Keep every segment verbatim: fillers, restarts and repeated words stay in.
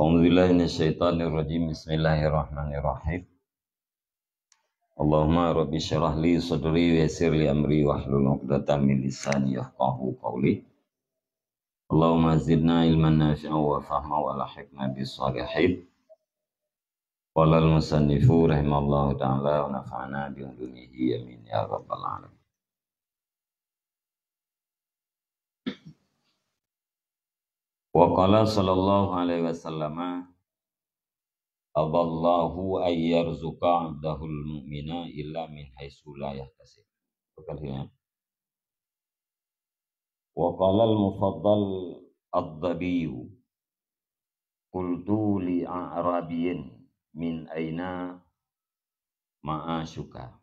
A'udzubillahi minasyaitonirrajim. Bismillahirrahmanirrahim. Allahumma rabbi syrah li sadri wa yassir li amri wahlul 'uqdatam min lisani yafqahu qawli. Allahumma zidna ilman nafi'an wa fahma wa alhiqna bis shalihin. Qala al-musannifu rahimallahu ta'ala wa nafa'ana bi ulumihi, amin ya rabbal alamin. Wa qala sallallahu alaihi wasallam, "Aballahu ay yarzuqa abdahul mu'mina illa min haitsu la yahtasib." Bukan ya. Wa qala al-Mufaddal Ad-Dhabiyu, "Qultu li a'rabiyyin, min aina ma'ashuka?"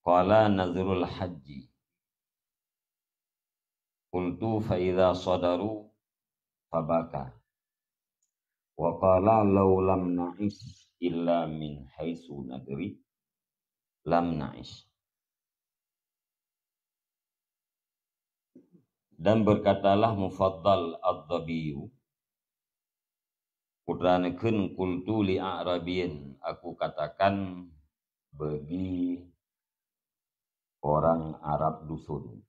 Qala, "Nazrul hajji." Qultu, "Fa idza sadaru?" Fabaka. Wa qala, "Law lam na'ish illa min haitsu nadri, lam na'ish." Dan berkatalah Mufaddal Ad-Dhabiyu, putra neukheun, "Qultu li a'rabiyyin," aku katakan bagi orang Arab dusun,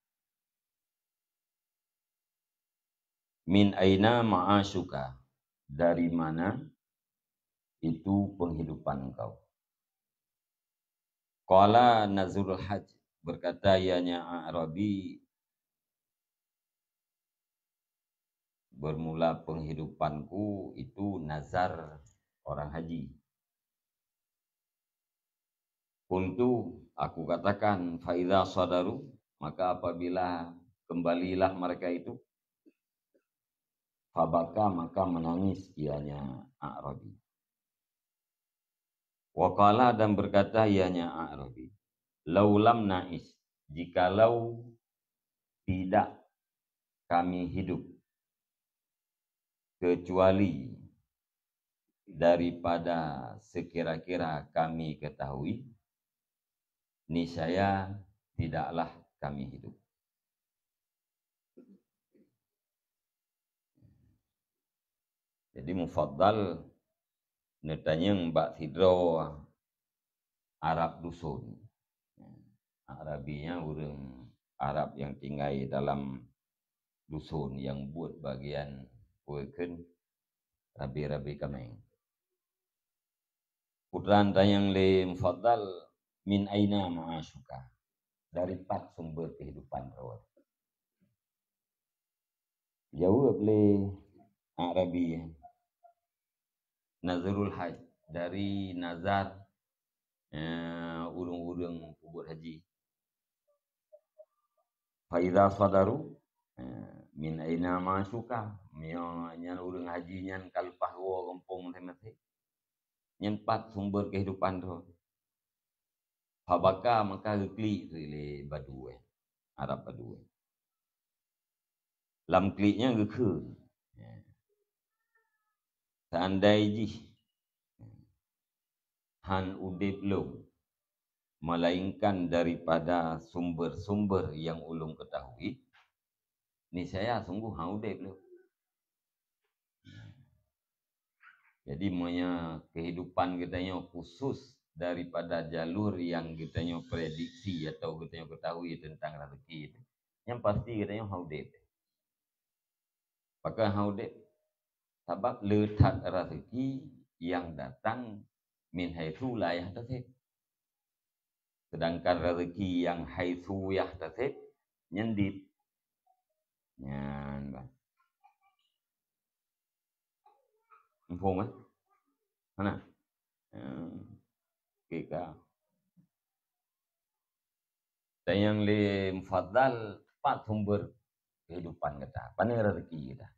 "Min aina ma'ashuka?" Dari mana itu penghidupan engkau? Qala, "Nazrul hajj," berkata ianya Arabi, "Bermula penghidupanku itu nazar orang haji." Qultu, aku katakan, "Fa idza sadaru," maka apabila kembalilah mereka itu, fabaka, maka menangis ianya Arabi. Wa qala, dan berkata ianya Arabi, "Lau lam na'ish," jikalau tidak kami hidup kecuali daripada sekira-kira kami ketahui, niscaya tidaklah kami hidup. Jadi Mufaddal neutanyong bak sidroe Arab dusun. Arabi nyan ureuëng Arab nyang tinggai dalam dusun nyang buet bagian peue kheun rabi-rabi kaméng. Putra tanyong lé Mufaddal, "Min aina ma'ashuka?" Dari pat sumber kehidupan droe? Jaweueb lé Arabi, "Nazrul hajj," dari nazar, eh, ureuëng-ureuëng peubuet haji. "Fa idza sadaru, eh, min aina ma'ashuka?" Meunyoe nyan ureuëng haji nyan ka leupah woe gampông maté-maté, nyan pat sumber kehidupan droe? Fabaka, maka geuklik lé Badui, Arab Badui. Lam klik nyan geukheun, "Seandai jih hán udeb lôn, melainkan daripada sumber-sumber nyang ulôn ketahui, niscaya sungguh hán udeb lôn." Jadi, meunyoe kehidupan geutanyoe khusus daripada jalur nyang geutanyoe prediksi atau geutanyoe ketahui teuntang rezeki, nyan pasti geutanyoe hán udeb. Pakon hán udeb? Sabab le that rezeki nyang datang min haitsu la yahtasib. Sedangkan rezeki nyang haitsu yahtasib nyan dit. Nyan bah. Muphom, eh? Hana? Hmm. Oke ka. Dan nyang lé Mufaddal, pat sumber kehidupan gata? Pane rezeki gata?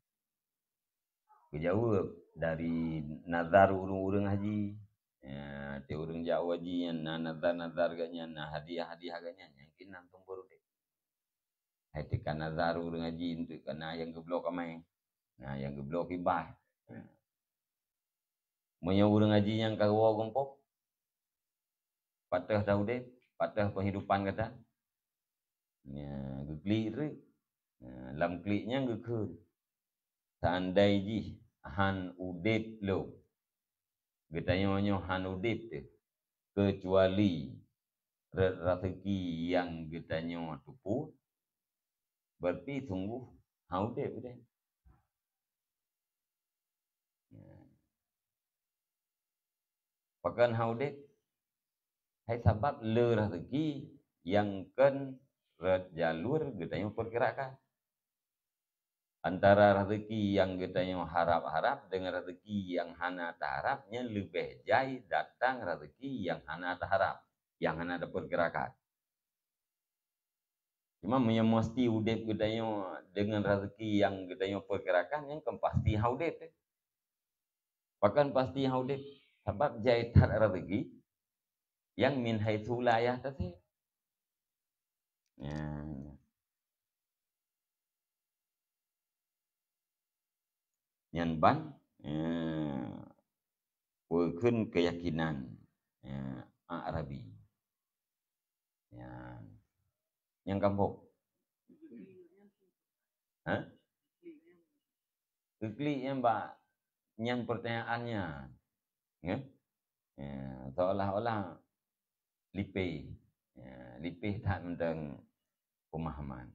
Geujaweueb, dari nazar ureuëng-ureuëng haji. Ya, tiep ureuëng jak haji nyan na nazar-nazar geuh nyan, na hadiah-hadiah geuh nyan, nyang keunan sumber udeb. Hai teuka nazar ureuëng haji, enteuk ka na nyang geubloe kamai, na nyang geubloe kiban. Meunyoe ureuëng haji nyang ka woe gampông, pat teuh ta udeb, pat teuh penghidupan gata? Nya, geuklik treuk. Nah, lam klik nyan geukheun, seandai jih hán udeb lom, geutanyoe nyoe hán udeb teuh, keucuali rot raseuki nyang geutanyoe teupeue, berarti sunggoh hán udeb geutanyoe. Pakon hán udeb? Hai sabab le raseuki nyang kon rot jalur geutanyoe peukirakan. Antara raseuki nyang geutanyoe harab-harab deungon raseuki nyang hana taharab, nyan leubeh jai datang raseuki nyang hana taharab, nyang hana tapeukirakan. Cuma meunyoe musti udeb geutanyoe deungon raseuki nyang geutanyoe peukirakan, nyan kon pasti hán udeb. Pakon pasti hán udeb? Sabab jai that raseuki nyang min haitsu la yahtasib. Nyan. Nyan ban, eh, peukheun keuyakinan, eh, A'rabi. Nyan. Nyang gampông. Hah? Geuklik nyan bak nyan pertanyaannya. Nggih? Ya, seolah-olah lipéh. Ya, lipéh that mantong pemahaman.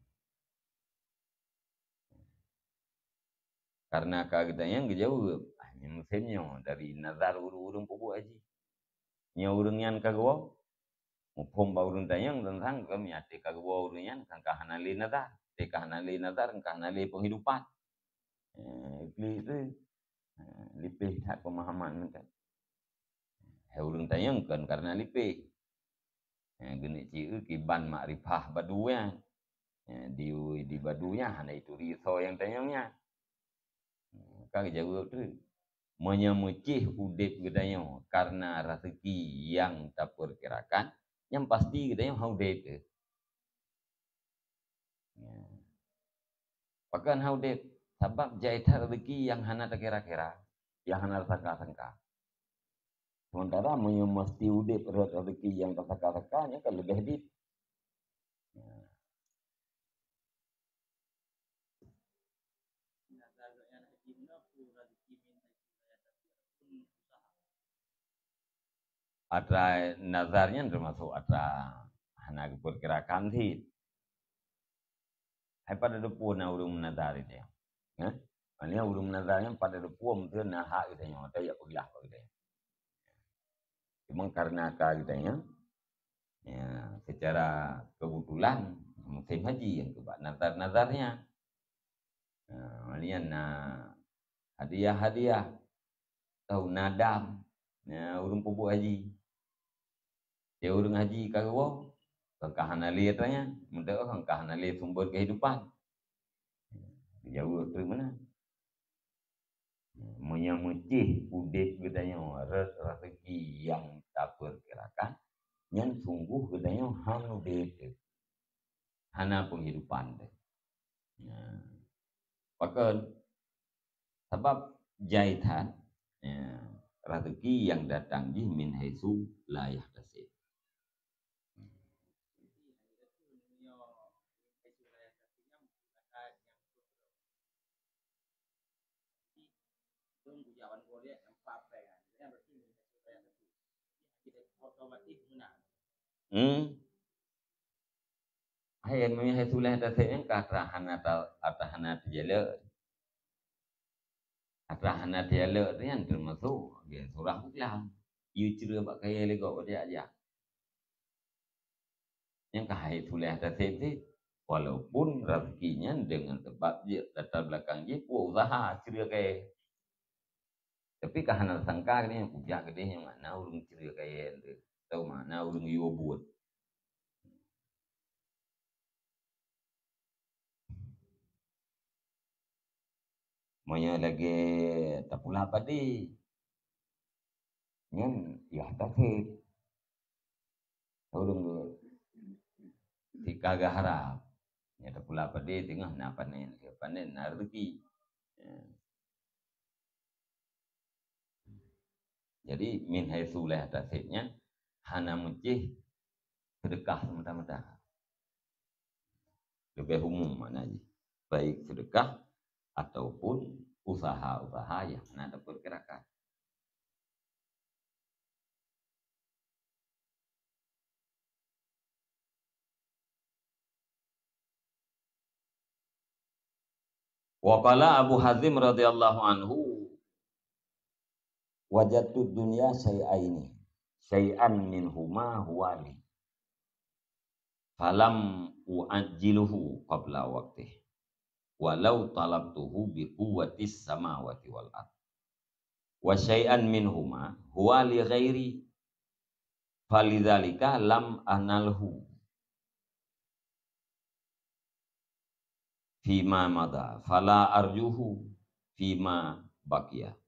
Karena ka geutanyoe geujaweueb, ah, nyoe musém nyoe dari nazar ureuëng-ureuëng peubuet haji. Nyoe ureuëng nyan ka geuwoe, muphom bak ureuëng tanyoe teuntang keu meunyaté ka geuwoe ureuëng nyan kan ka hana lé nazar, té ka hana lé nazar, ka hana lé penghidupan. Eh, klik tu, eh, lipéh that pemahaman kan. Hai ureuëng tanyoe kon karena lipéh. Eh, geuneuk ci-eu kiban makrifah badu nyan. Eh, di, di badu nyan hana ituri soe nyang tanyong nyan. Eh, ka geujaweueb teuk. Meunyoe meucéh udeb geutanyoe karena raseuki nyang tapeukirakan, nyang pasti geutanyoe hán udeb teuh. Ya. Pakon hán udeb? Sabab jai that raseuki nyang hana takira-kira, nyang hana tasangka-sangka. Sementara meunyoe meusti udeb rot raseuki nyang tasangka-sangka, nyan kan leubeh dit. Ya. Atra nazar nyan teumasok atra hana geupeukirakan cit. Hai pada deupue na ureuëng meunazar itu. Hah? Maknanya ureuëng meunazar nyan pada deupue meuteun na hak geutanyoe, atau jak peugah bak geutanyoe. Cuma karena ka geutanyoe, ya, secara kebetulan musim haji nyang keubah nazar-nazar nyan. Ha, maknanya na hadiah-hadiah, atau na dam, na ureuëng peubuet haji. Di ureuëng haji ka geuwoe, ka hana lé atra nyan, meudoe ka hana lé sumber kehidupan. Geujaweueb teuk meunan. Meunyoe meucéh udeb geutanyoe rot raseuki nyang tapeukirakan, nyan sunggoh geutanyoe hán udeb teuh. Hana penghidupan teuh. Nah, pakon? Sabab jai that, ya, raseuki nyang datang jih min haitsu la yahtasib. Hmm. Hai, meunyoe hai sulah taseb nyan ka atra hana ta-, atra hana teujalok. Atra hana teujalok tu nyan teumasok lagèe surah buklam. Yue ceureuh bak kayèe lé gob jak-jak. Nyan ka hai sulah taseb cit. Walaupun raseuki nyan deungon sabab jih latar belakang jih peue useuha ceureuh kayèe. Tapi ka hana sangka keudeh nyan, kujak keudeh nyan makna ureueng ceureuh kayèe tu, atau makna ureueng yue buet. Meunyoe lagèe tapula padé, nyan yah taseb. Ureueng tika geuharap. Nyan tapula padé teungoh na panen, panen na rezeki. Ya. Jadi, min haitsu la yahtasib nyan hana meucéh seudeukah seumata-mata. Leubeh umum makna jih. Baik seudeukah ataupun usaha-usaha nyang hana tapeugerakan. Wa qala Abu Hazim radhiyallahu anhu, "Wajadtud dunya syai'aini, syai'an minhuma huwa li, falam u'ajjiluhu qabla waqtih, walau talabtuhu bi quwwatis samawati wal ard. Wa syai'an minhuma huwa li ghairi, falidzalika lam analhu fima madha, fala arjuhu fima baqiya.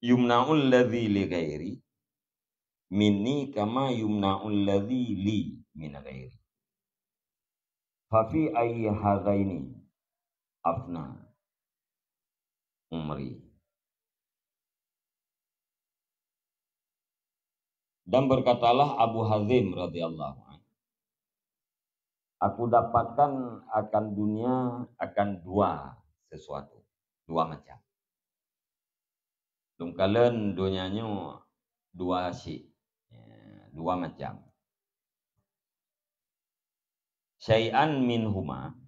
Yumna'ul ladzi li ghairi minni kama yumna'ul ladzi li min ghairi. Fa fi ayyi hadzaini afna umri." Dan berkatalah Abu Hazim radhiyallahu anhu, "Aku dapatkan akan dunia akan dua sesuatu, dua macam." Lôn kalon donya nyoe dua syiek, ya, dua macam. Syai'an minhuma,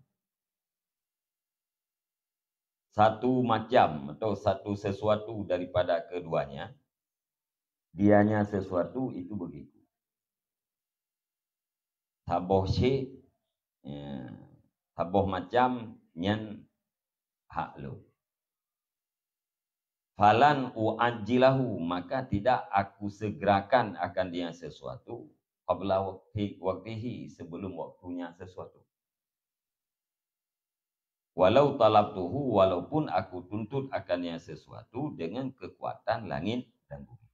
satu macam atau satu sesuatu daripada keduanya, dianya sesuatu itu bagiku. Saboh syiek, ya, saboh macam nyan hak lôn. Falan u'ajjilahu, maka tidak aku segerakan akan dia sesuatu, qabla waqti-, waqtihi, sebelum waktunya sesuatu. Walau talabtuhu, walaupun aku tuntut akan dia sesuatu dengan kekuatan langit dan bumi.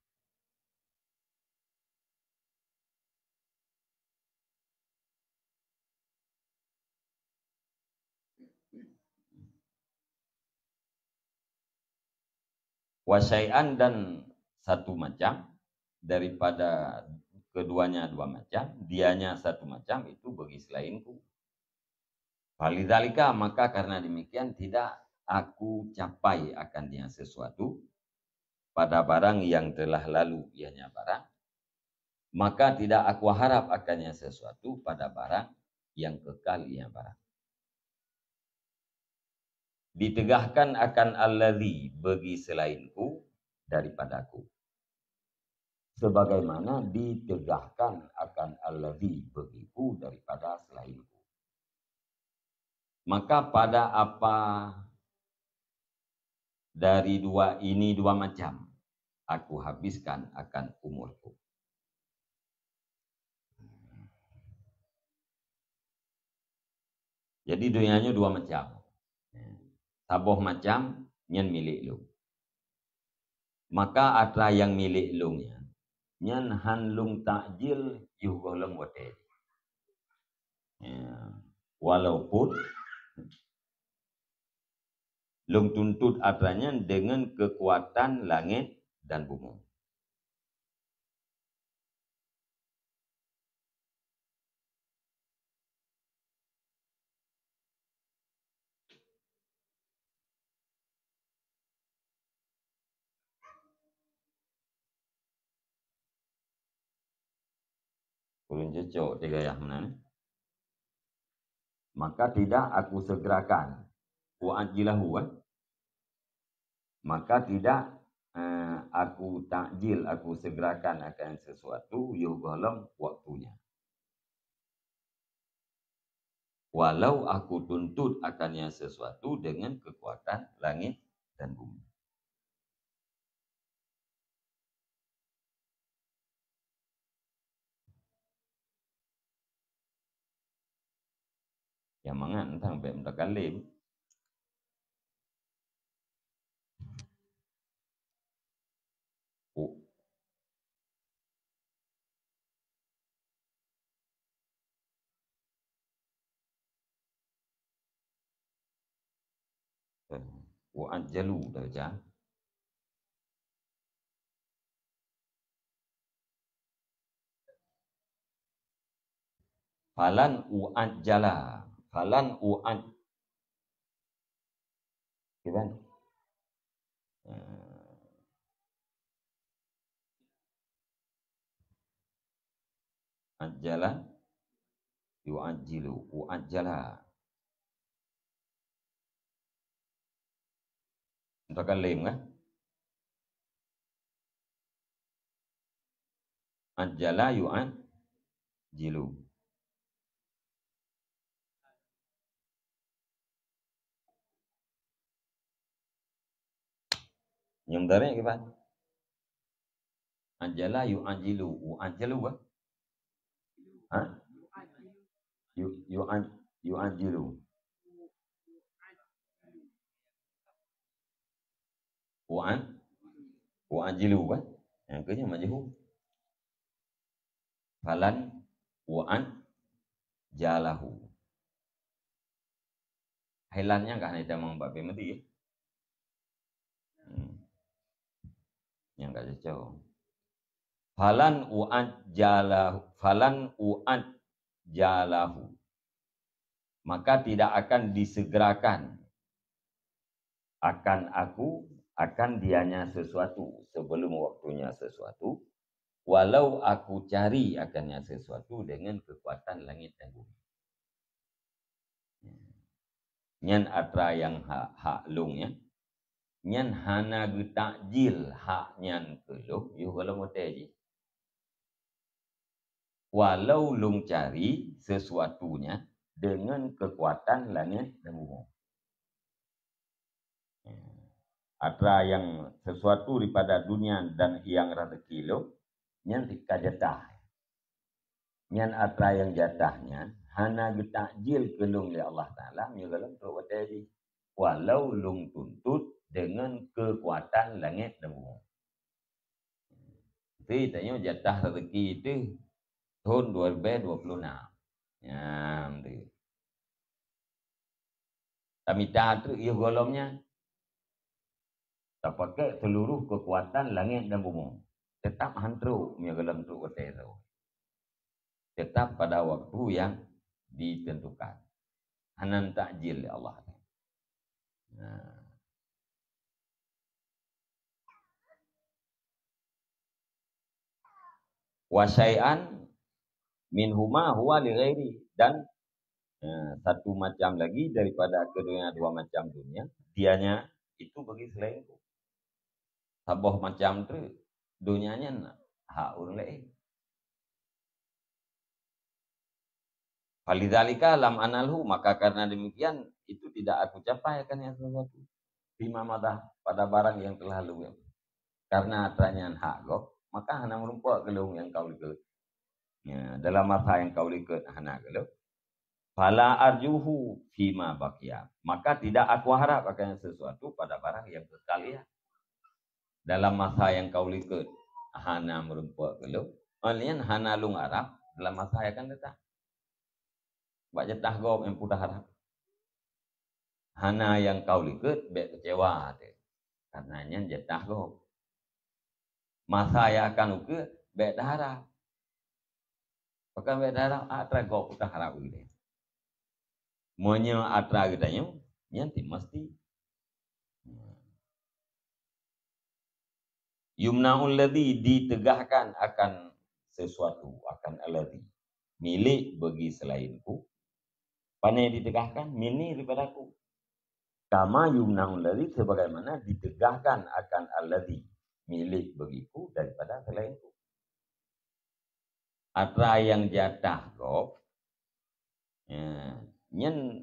Wa syai'an, dan satu macam, daripada keduanya dua macam, dianya satu macam, itu bagi selainku. Falidzalika, maka karena demikian tidak aku capai akannya sesuatu pada barang yang telah lalu, ianya barang, maka tidak aku harap akannya sesuatu pada barang yang kekal, ianya barang. Ditegahkan akan alladzi bagi selainku daripadaku, sebagaimana ditegahkan akan alladzi bagiku daripada selainku. Maka pada apa dari dua ini dua macam aku habiskan akan umurku. Jadi, donya nyoe dua macam. Saboh macam nyan milék lôn. Maka atra nyang milék lôn nyan, nyan han lôn takjil yoh gohlom watée. Ya, walaupun lôn tuntut atra nyan deungon keukuatan langét dan bumoe. Ulôn cocok teuh gayah meunan. Maka tidak aku segerakan, u'ajjilahu, kan? Maka tidak, eh, aku takjil, aku segerakan akan sesuatu yoh gohlom waktunya. Walau aku tuntut akannya sesuatu dengan kekuatan langit dan bumi. Nyang mangat teuntang bék mutakalém. U-, eh, u'ajjalu dah baca. Falan u'ajjala. Falan u'aj-, Kiban? Eh, ajjala, yu'ajjilu, u'ajjala. Mutakallim kan? Ajjala yu'ajjilu. Nyang mudhari' kiban? Ajjala yu'ajjilu. U'ajjilu kan? Ha? Yu-, yu'aj-, yu'ajjilu. U'aj-, u'ajjilu kan? Nyang keu nyan majhul. Falan u'ajjalahu. Hai lan nyan ka hana jitamong bak fi'il madhi, ya? Hmm. Nyang ka cocok. Falan u'ajjalahu, falan u'ajjalahu. Maka tidak akan disegerakan akan aku, akan dianya sesuatu, sebelum waktunya sesuatu, walau aku cari akannya sesuatu dengan kekuatan langit dan bumi. Nyan atra nyang hak, hak lôn nyan. Nyan hana geutakjil hak nyan keu lôn, yoh gohlom watèe jih. Walau lôn cari sesuatu nyan dengan kekuatan langit dan bumoe. Atra nyang sesuatu daripada dunia dan nyang raseuki lôn, nyan ka jatah. Nyan atra nyang jatah nyan hana geutakjil keu lôn lé Allah Taala, meunyoe gohlom trok watèe jih. Walau lôn tuntut dengan kekuatan langit dan bumoe. Tapi tanyoe jatah raseuki teuh thon dua ribèe dua puluh nam. Nyan teuh. Tamita treuk yoh gohlom nyan. Tapakék seluruh kekuatan langit dan bumoe. Teutap han trok meunyoe gohlom trok watèe droe. Teutap pada waktu nyang ditentukan. Hana takjil lé Allah. Nah. Wa syai'an minhuma huwa li ghairi, dan, eh, satu macam lagi daripada keduanya dua macam dunia, dianya itu bagi selainku. Saboh macam treuk dunia nyan hak ureueng laén. Falidzalika lam analhu, maka karena demikian itu tidak aku capai akan nyan sesuatu. Fima madha, pada barang yang telah lalu. Karena atra nyan hak gob, maka hana meurumpok keu lôn nyang ka u likot. Ya, dalam masa nyang ka u likot hana keu lôn. Fala arjuhu fima baqiya, maka tidak aku harap akan sesuatu pada barang yang kekal nyan. Dalam masa nyang ka u likot hana meurumpok keu lôn, nyan hana lôn harap dalam masa nyang akan datang. Bak jatah gob nyang peue taharap. Hana nyang ka u likot bèk keucewa teuh. Karena nyan jatah gob. Masa nyang akan u likot bèk taharap. Pakon bèk taharap, atra gob taharap geutanyoe. Meunyoe atra geutanyoe, nyan ti meusti. Yumna'ul ladzi, diteugahkan akan sesuatu, akan alladzi, milék bagi selainku. Pane diteugahkan? Minni, daripada aku. Kama yumna'ul ladzi, sebagaimana diteugahkan akan alladzi, milék bagiku daripada selainku. Atra nyang jatah gob, ya, nyan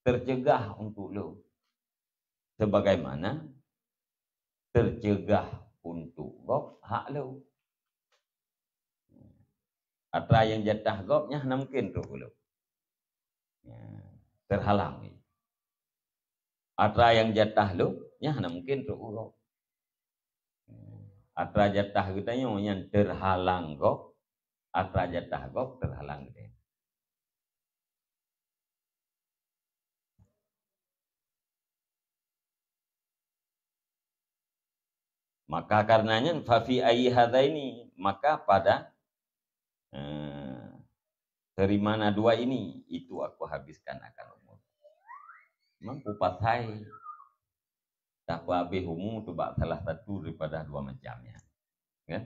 teuceugah untuk lôn. Sebagaimana teuceugah untuk gob hak lôn. Atra nyang jatah gob nyan hana mungken trok u lôn. Ya, terhalang. Atra nyang jatah lôn nyan hana mungken trok u gob. Atra jatah geutanyoe nyan terhalang gob, atra jatah gob terhalang geutanyoe. Maka karena nyan, fa fi ayyi hadzaini, maka pada, eh, dari mana dua ini, itu aku habiskan akan umur. Memang peue pasai tapeuhabéh umu tu bak salah satu daripada dua macam nyan. Kan?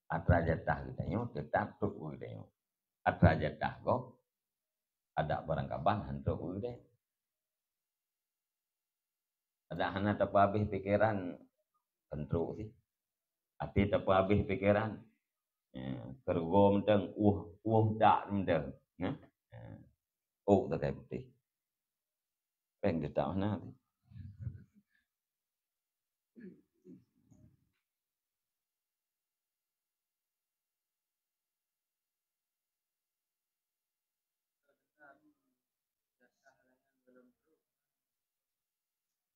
Atra jatah geutanyoe teutap trok u geutanyoe. Atra jatah gob, adak barangkaban han trok u geutanyoe. Adak hana tapeuhabéh pikeran, kan trok sih. Até tapeuhabéh pikeran, ya, keureugo mantong, uh, uh dak mantong. Ya. Ya. Oh, takai putéh. Péng teutap hana.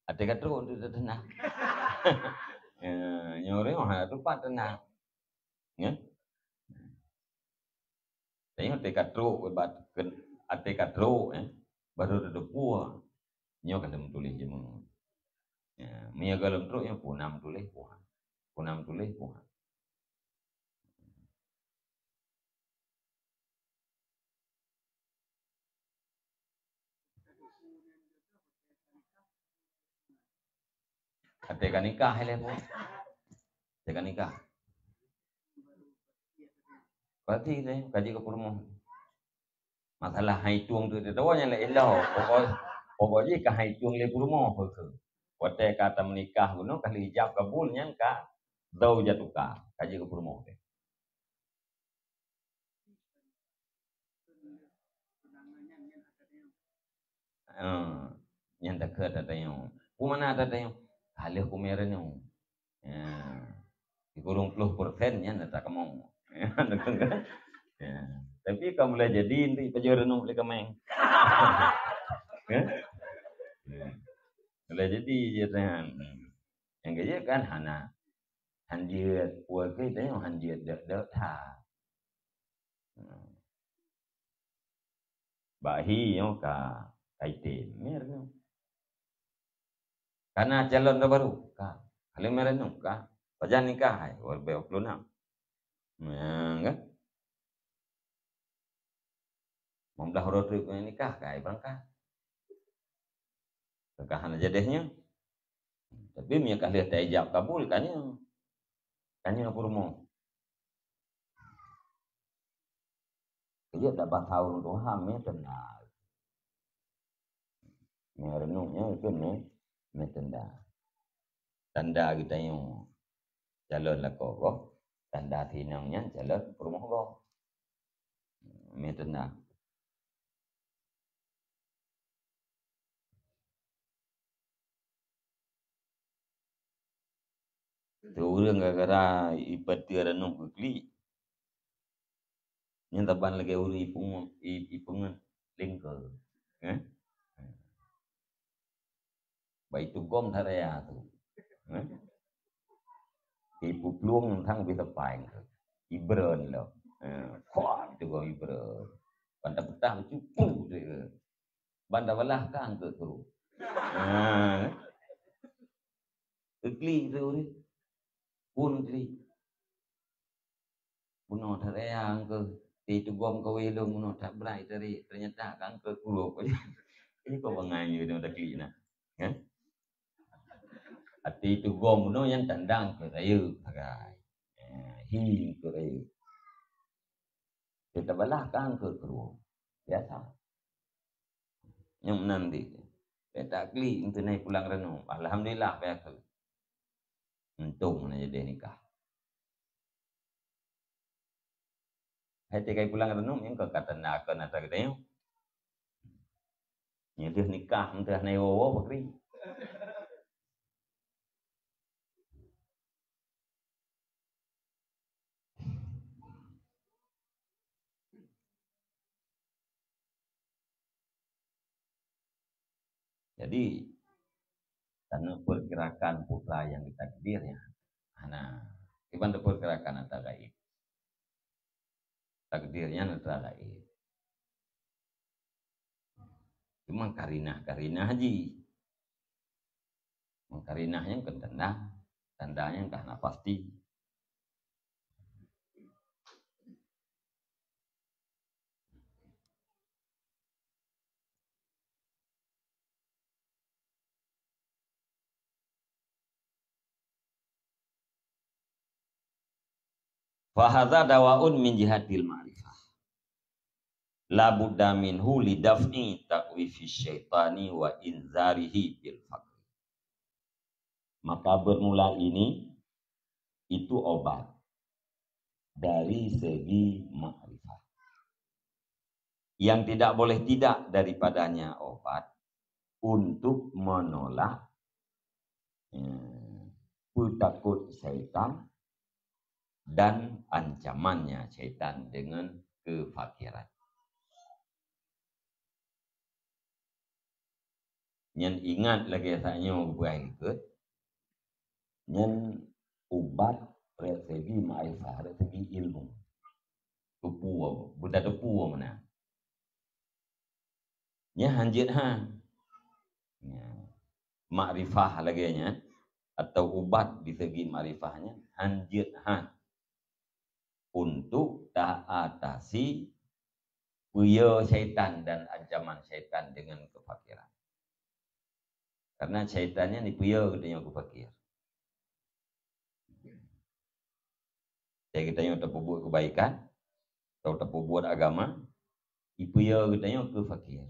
Até ka trok tu teunah. Ya, nyoe ureueng hana tupat teunah. Ya. Tanyoe até ka trok, bat-, até ka trok, eh, baru teudeue peue. Nyoe ka lheueh tuléh jeuet. Ya, meunyoe gohlom trok, nyoe peue na tuléh peue. Peue na tuléh peue. Até ka nikah ilèe pun. Até ka nikah. Berarti ilèe ka jeuet keu peurumoh. Masalah hai tueng tu teuh nyan laén lom. Pokok, pokok jih ka hai tueng lé peurumoh keu. Watèe ka tameunikah bunoe ka lheueh ijab kabul nyan ka zaujatuka, ka jeuet keu peurumoh teuh. Ah, nyan takheun ata tanyoe. Peue makna ata tanyoe? Ka lheueh kumè reunong. Ya. Sikureueng ploh persen nyan ata kamoe. Ya. Tapi ka mulai jadi, nanti pajoh reunong lé kamoe. Ya. Ya. Mulai jadi je nyan. Nyang keu jeuet kan hana. Han jeuet, peue keuh tanyoe han jeuet deuek-deuek that. Bak hi nyoe ka, ka item, mè reunong. Ka na calon teuh baru, ka. Ka lheueh mè reunong, ka. Pajan nikah hai, dua ribu dua puluh enam. Nah, kan? Limong blah uroe trép nikah, ka ai beurangkat. Ka hana jadeh nyoe. Tapi meunyoe ka lheueh taijab kabul, ka nyoe. Ka nyoe peurumoh. Keu jeuet dak bak ureueng tuha mè tanda. Mè reunong nyoe keuh mè, mè tanda. Tanda geutanyoe calon lakoe gob, tanda si inong nyan calon peurumoh gob. Mè tanda. Teu ureueng gara-gara ipeuteu reunong keu klik. Nyan saban lagèe ureueng ipeungeut, i-, ipeungeut lingkeu. Eh? Bak itu gom that raya tu. Eh? Ipuplueng thang bit sapai tu. Ibreun lom. Eh, kuat itu gom ibreun. Ban tapeutah cupu tu. Ban tabalah kang tu suruh. Ha. Keu klik tu ni. Pun klik. Bunoe that raya keu, ti tugom kawé lôn bunoe that brat tari, ternyata kan keu kurok. Ini kok bangai ni bunoe dak klik na. Kan? Ati tugom bunoe nyang tandang keu rayeuk sagai. Eh, hi keu rayeuk. Kita balah kan keu kurok. Biasa. Nyang meunan di. Beta klik untuk naik pulang renung. Alhamdulillah, biasa. Untung na jadi nikah. Hai tikai pulang renung, nyang ka tanda ke nata gede. Nyeudeuh nikah, menteuh na woe-woe bakri. Jadi, karena pergerakan putra yang ditakdir ya, hana. Iban pergerakan ata gaib. Takdirnya neutral laén. Cuma karinah-karinah ji. Meukarinah nyan kon tanda, tanda nyan ka hana pasti. Fahadza dawaun min jihatil ma'rifah. La budda minhu li daf'i takhwifi syaitani wa inzarihi bil faqri. Maka bermula ini itu obat dari segi makrifah. Yang tidak boleh tidak daripadanya obat untuk menolak, eh, peutakut syaitan dan ancamannya syaitan dengan kefakiran. Nyan ingat lagée saat nyoe geupeugah likot, nyan ubat rot segi makrifah, rot segi ilmu. Teupeue, beuteupeue meunan. Nyan hanjeuet han. Nyan. Makrifah lagée nyan, atau ubat di segi makrifah nyan, hanjeuet han untuk taatasi peue syaitan dan ancaman syaitan dengan kefakiran. Karena syaitan nyan ipeue geutanyoe keu fakir. Jadi geutanyoe tapeubuet kebaikan, atau tapeubuet agama, ipeue geutanyoe keu fakir.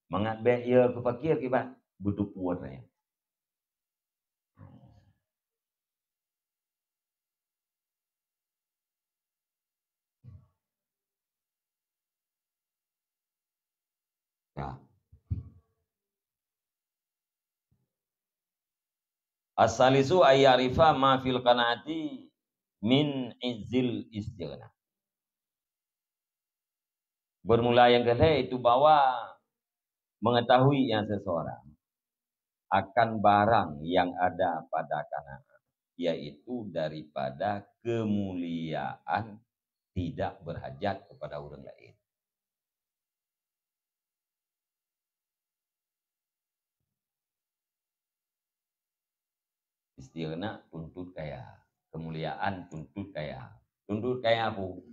Mangat bék ie keu fakir kiban beuteupeue nyan. Ya. As-salisu ay ya'rifa ma fil qanaati min izzil istighna. Bermula yang kelhée itu bahwa mengetahui yang seseorang akan barang yang ada pada qanaah, yaitu daripada kemuliaan tidak berhajat kepada orang lain. Istighna tuntut kaya, kemuliaan tuntut kaya. Tuntut kaya peue?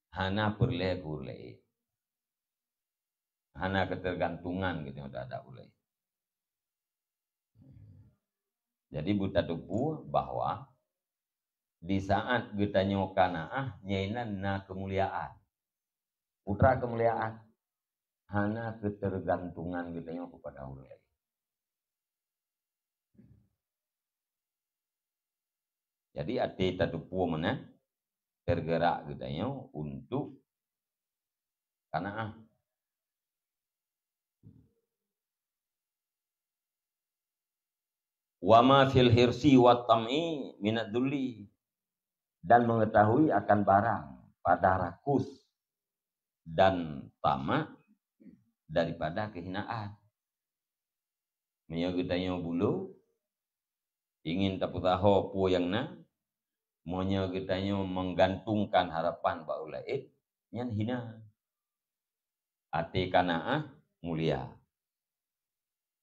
Hana peureulée keu ureuëng laén. Hana ketergantungan geutanyoe terhadap ureuëng laén. Jadi beuteupeue bahwa di saat geutanyoe qanaah, nyan na kemuliaan. Putra kemuliaan, hana ketergantungan geutanyoe kepada ureuëng laén. Jadi até tateupeue meunan, tergerak geutanyoe untuk qanaah. Wa ma fil hirsi wa tam'i minad dulli, dan mengetahui akan barang pada rakus dan tamak daripada kehinaan. Meunyoe geutanyoe bulo, ingin tapeusaho peue nyang na, meunyoe geutanyoe menggantungkan harapan bak ureuëng laén, nyan hina. Até qanaah mulia.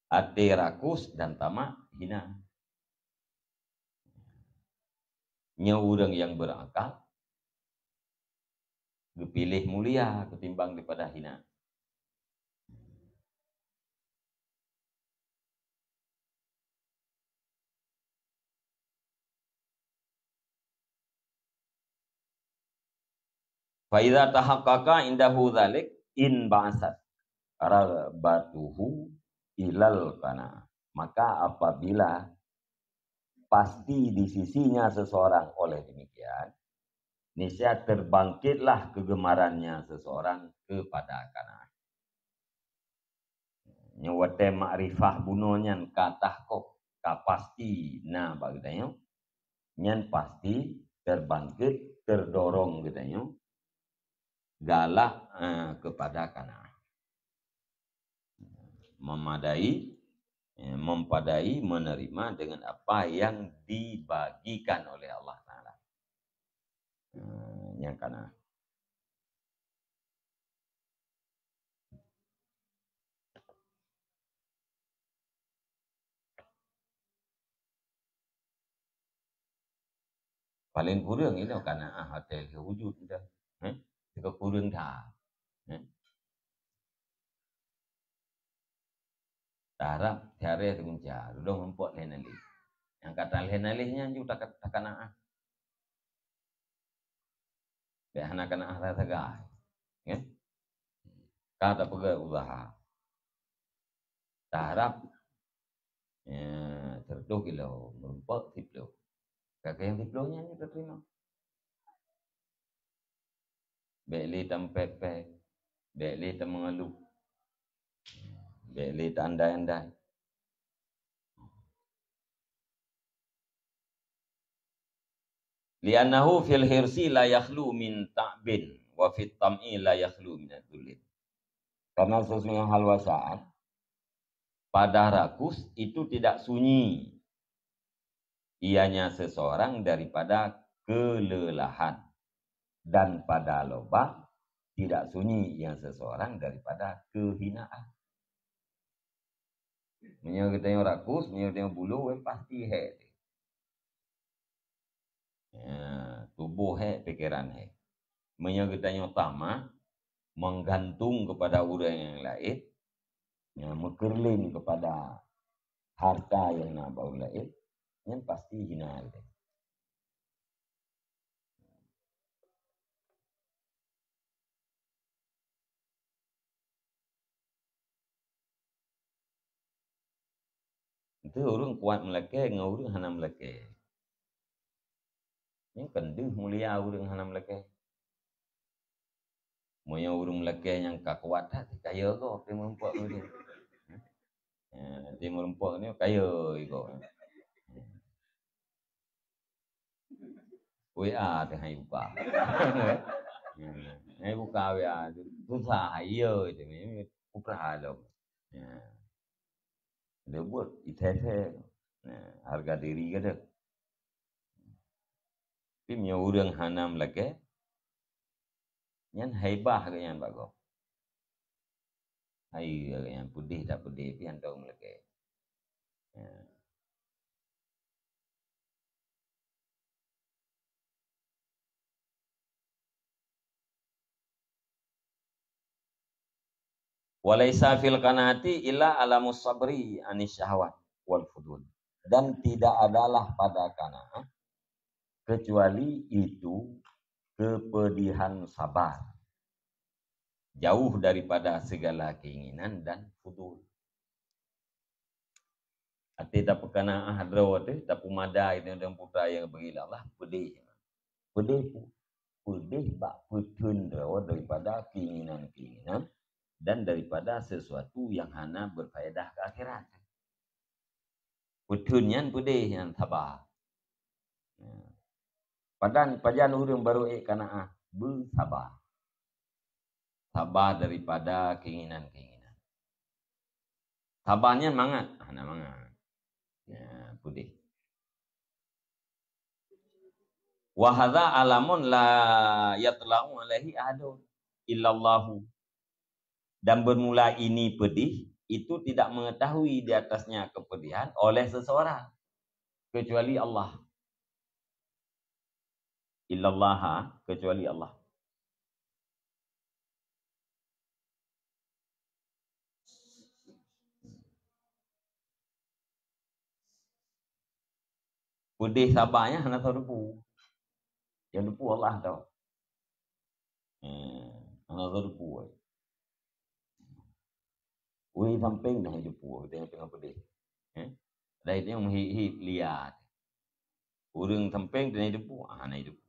Até rakus dan tamak hina. Nyoe ureuëng nyang berakal geupiléh mulia ketimbang daripada hina. Fa idza tahaqqaqa indahu dzalik in ba'asat raghbatuhu ilal qanaah. Maka apabila pasti di sisinya seseorang oleh demikian, niscaya terbangkitlah kegemarannya seseorang kepada qanaah. Nyoe watée makrifah bunoe nyan ka tahkok, ka pasti na bak geutanyoe, nyan pasti terbangkit, terdorong geutanyoe galak, eh, kepada qanaah. Memadai, eh, mempadai menerima dengan apa yang dibagikan oleh Allah Taala. Eh, nyang kana. Paléng kureueng inoe qanaah watée lheueh wujud dah. Heh? Teuka kureueng that. Heh? Tarab tiaré teugunca, rudong eumpok lhée naléh. Nyang ka lhée naléh nyan ju taka-, takanaah. Bék hana kana rasa sagai. Kan? Ka tapeugah usaha. Taharap, ya, seratus kilo, meurumpok siploh. Kakée nyang siploh nyan nyang teurimong. Bék lé tameupék-pék, bék lé tameungeuluh, bék lé taandai-andai. Li'annahu fil hirsi la yakhlu min ta'bin wa fit tam'i la yakhlu min dzulli. Karena sesungguhnya hal wasaan, pada rakus itu tidak sunyi ianya seseorang daripada kelelahan, dan pada lobang tidak sunyi ia seseorang daripada kehinaan. Meunyoe geutanyoe rakus, meunyoe geutanyoe bulô, weh, pasti hék. Ya, tuboh hék, pikeran hék. Meunyoe geutanyoe tamak, meugantung keupada ureuëng nyang laén, ya, meukeureuleuen keupada harta nyang na bak ureuëng laén, nyan pasti hina geutanyoe. Itu ureuëng kuat meulakée ngon ureuëng hana meulakée. Nyan kan deuh mulia ureuëng hana meulakée. Meunyoe ureuëng meulakée nyang ka kuat that, kayée goe, tapi meurumpok ngon dia. Ya, tapi meurumpok ni kayée goe. W A teuh hai buka. Hai buka W A tu susah, iya je ni, putra lom. Ya. Dia buat itheh-theh. Nah, harga diri ka deuh. Tapi meunyoe ureuëng hana meulakée, nyan haibah geuh nyan bak gob. Hai geuh nyan peudeh tak peudeh pih hana tau meulakée. Ya. Walaisa fil qanaati illa alamus sabri anis syahwat wal fudul. Dan tidak adalah pada qanaah kecuali itu kepedihan sabar, jauh daripada segala keinginan dan fudul. Até tapeukana ah droe teuh, tapeumada deungon putra nyang geubri lé Allah, peudeh. Peudeh pu-, peudeh bak peutheun droe daripada keinginan-keinginan dan daripada sesuatu yang hana berfaedah ke akhirat. Peutheun nyan peudeh nyan saba. Ya. Padan, pajan ureuëng barô ék kanaah, beusaba. Saba daripada keinginan-keinginan. Saba nyan mangat? Hana mangat. Ya, peudeh. Wa hadza alamun la yatla'u alaihi ahadun illallahu. Dan bermula ini pedih, itu tidak mengetahui di atasnya kepedihan oleh seseorang kecuali Allah. Illallaha, kecuali Allah. Peudeh saba nyan hana soe teupeu. Nyang teupeu Allah tau. Eh, hana soe teupeu. Ureuëng sampéng na teupeu, teungoh peudeh. Eh? Dai nyoe meuhit-hit liat. Ureuëng sampéng na teupeu, ah, na teupeu.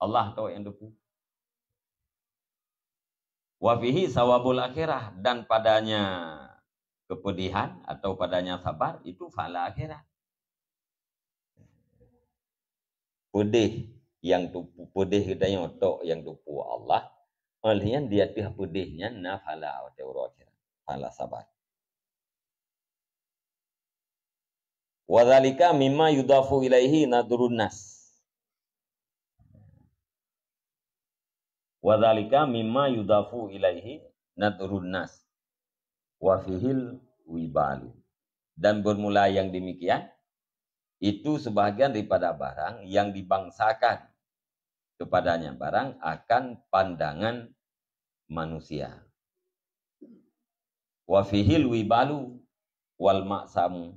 Allah tau nyang teupeu. Wa fihi sawabul akhirah, dan padanya kepedihan atau padanya sabar itu pahala akhirat. Peudeh nyang tu, peudeh geutanyoe tok nyang teupeu Allah, óh lheueh nyan di ateueh peudeh nyan na pahala watée uroe akhirat, pahala sabar. Wa dzalika mimma yudhafu ilaihi nadhrun nas. Wa dzalika mimma yudhafu ilaihi nadhrun nas. Wa fihil wibalu. Dan bermula yang demikian, itu sebahagian daripada barang yang dibangsakan kepadanya barang akan pandangan manusia. Wa fihil wibalu wal ma'samu,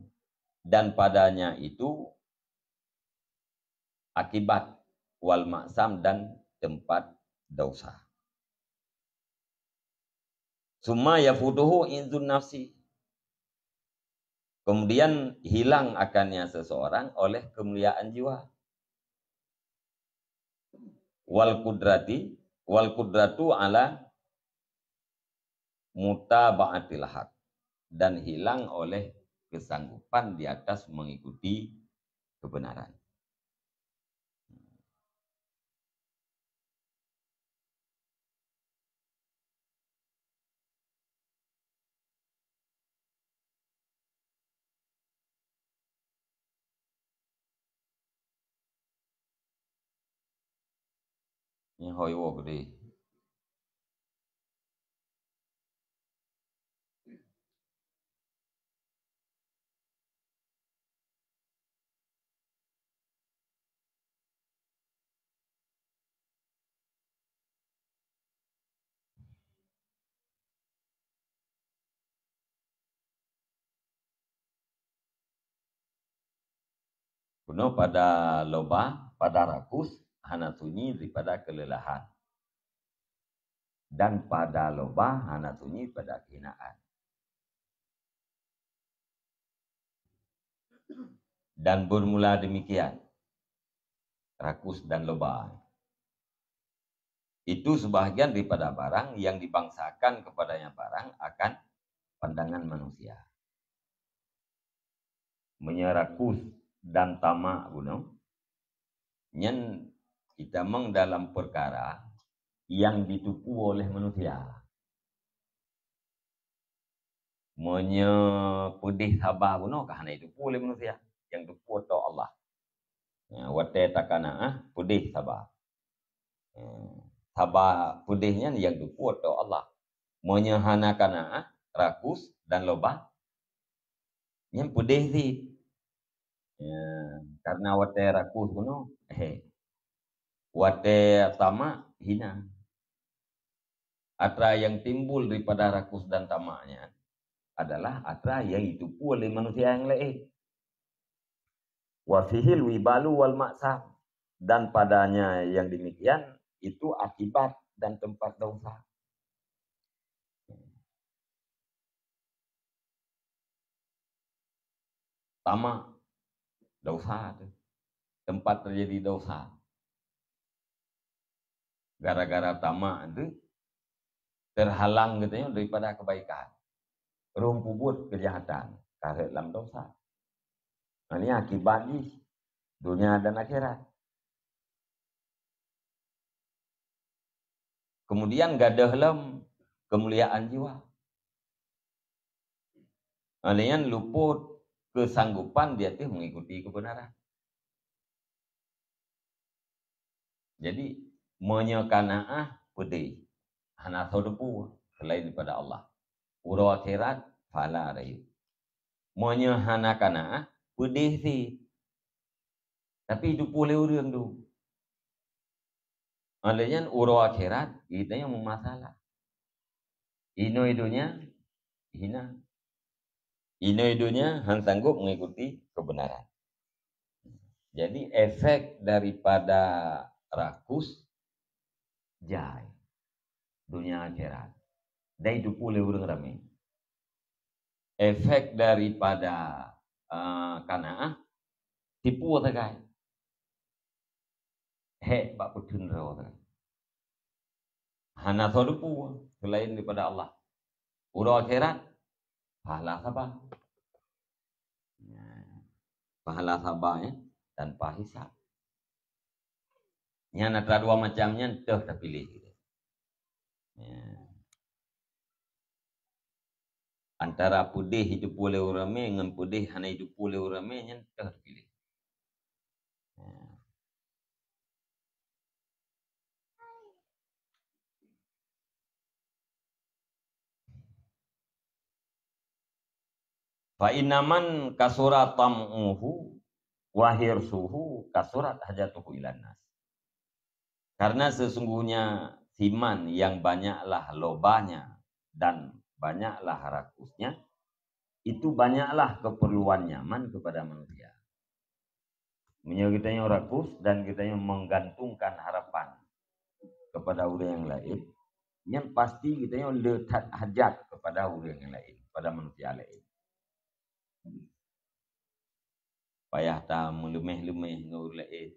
dan padanya itu akibat, wal ma'sam, dan tempat dosa. Summa yafutuhu izzun nafsi. Kemudian hilang akannya seseorang oleh kemuliaan jiwa. Wal qudrati, wal qudratu ala mutaba'atil haq, dan hilang oleh kesanggupan di atas mengikuti kebenaran. Nyan hôi woe keudeh. Bunoe pada loba, pada rakus, hana sunyi daripada kelelahan. Dan pada loba hana sunyi pada kehinaan. Dan bermula demikian, rakus dan loba. Itu sebahagian daripada barang yang dibangsakan kepadanya barang akan pandangan manusia. Meunyoe rakus dan tamak bunoe, nyan itamong dalam perkara yang ditupu oleh manusia. Meunyoe peudeh saba bunoe ka hana jitupu lé manusia, nyang tupu atoe Allah. Ya, watée takanaah peudeh saba. Ya, saba peudeh nyan nyang tupu atoe Allah. Meunyoe hana kanaah, rakus dan loba, nyan peudeh cit. Ya, karena watée rakus bunoe, he. Watée tamak, hina. Atra nyang timbul daripada rakus dan tamak nyan adalah atra nyang jitupu lé manusia nyang laén. Wa fihil wibalu wal maksam, dan padanya yang demikian itu akibat dan tempat dosa. Tamak, dosa tu. Tempat terjadi dosa. Gara-gara tamak tu, terhalang geutanyoe daripada kebaikan. Rhom peubuet kejahatan, kareuet lam dosa. Nah, ini akibat jih, dunia dan akhirat. Kemudian gadôh lom keumuliaan jiwa. Nah, nyan luput kesanggupan di ateueh mengikuti kebenaran. Jadi, meunyoe kanaah, peudeh. Hana soe teupeu selain daripada Allah. Uroe akhirat, pahala rayeuk. Meunyoe hana kanaah, peudeh cit. Tapi jitupu lé ureuëng tu. Oleh nyan, uroe akhirat, geutanyoe meumasalah. Inoe donya, hina. Inoe donya, han sanggup mengikuti kebenaran. Jadi, efek daripada rakus, jai. Dunia akhirat. Dan jitupu lé ureuëng ramé. Efek daripada, eh, kanaah, tipu sagai. Hék bak peuteun droe sagai. Hana soe teupeu selain daripada Allah. Uroe akhirat, pahala saba. Ya. Pahala saba, ya, tanpa hisab. Nyan atra dua macam nyan teuh tapiléh. Ya. Antara peudeh jitupu lé ureuëng ramé ngon peudeh hana jitupu lé ureuëng ramé nyan teuh tapiléh. Ya. Fa inna man kasura tam'uhu wa hirsuhu kasurat hajatuhu ilan nas. Karena sesungguhnya siman yang banyaklah lobanya dan banyaklah rakusnya, itu banyaklah keperluannya man kepada manusia. Meunyoe geutanyoe rakus dan geutanyoe menggantungkan harapan kepada ureuëng nyang laén, nyan pasti geutanyoe le that hajat kepada ureuëng nyang laén, kepada manusia laén. Payah ta meuleumeh-leumeh ngon ureuëng laén.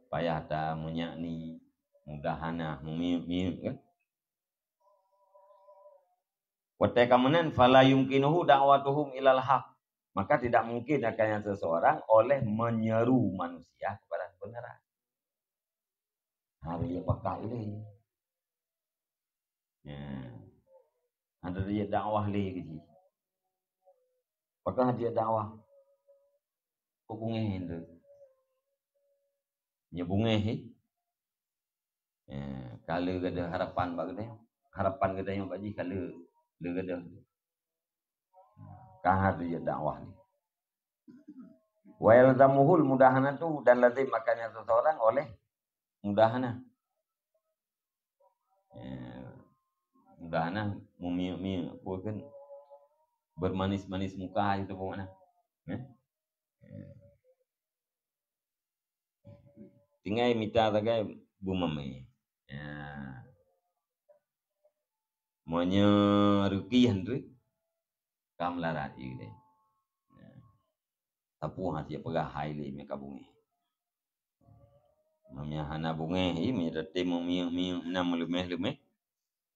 Payah ta meunyak ni, mudah hana, meumiyueb-miyueb kan. Watée ka meunan, fala yumkinuhu da'watuhum ilal haq. Maka tidak mungkin akan seseorang oleh menyeru manusia kepada kebenaran. Hari dia pakai ini. Ya. Ada dia dakwah lagi. Apakah dia dakwah? Kok bungeh tu? Nya bungeh, eh? Eh, ka le gadoh harapan bak geutanyoe. Harapan geutanyoe bak jih ka le, le gadoh. Ka hana jeuet dakwah lé. Wa yalzamuhul mudahanatu, dan lazim akannya seseorang oleh mudahanah. Eh, mudahanah meumiyueb-miyueb, apa kan? Bermanis-manis muka itu pokoknya. Eh? Eh. Tinggai mita sagai beumamé. Ya. Meunyoe rukiah tu, ka meularat ie deh. Ya. Sapeue hase peugah hai lé meuka bungeh. Meunyoe hana bungeh, ie meunyoe teuntèe meumiyueb-miyueb, na meuleumeh-leumeh.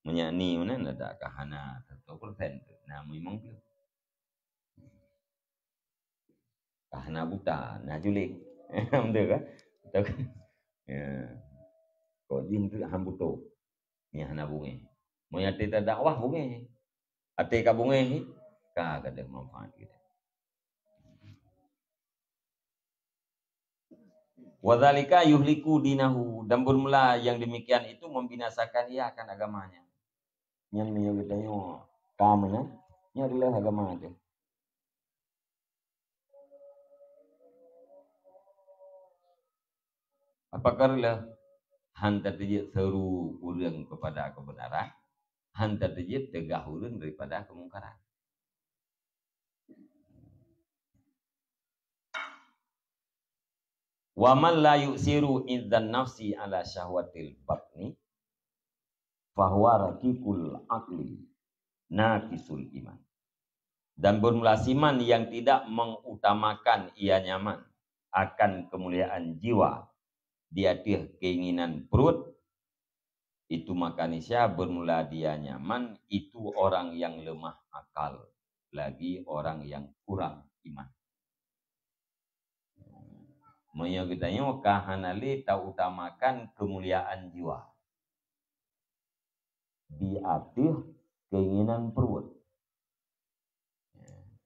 Meunyoe ni meunan, dak ka hana seratus persen tu, na limong ploh. Ka hana buta, na juling. Betul kan? Betul kan? Ya. Kok jih tu han buto. Ni hana bungeh. Meunyoe até tadakwah bungeh. Até ka bungeh, ka gadoh manfaat kita. Wadzalika yuhliku dinahu, dan bermula yang demikian itu membinasakan ia akan agamanya. Nyan meunyoe geutanyoe ka meunan, nyan adalah agama teuh. Apakah reulah han tateujeuet seuru ureuëng kepada kebenaran, han tateujeuet teugah ureuëng daripada kemungkaran. Wa man la yu'siru izzan nafsi ala syahwatil batni, fahuwa raqiqul aqli, naqisul iman. Dan bermula siman yang tidak mengutamakan ia nyaman akan kemuliaan jiwa di ateueh keinginan perut, itu maka niscaya bermula dia nyaman, itu orang yang lemah akal, lagi orang yang kurang iman. Meunyoe geutanyoe ka hana lé tautamakan keumuliaan jiwa di ateueh keinginan pruet.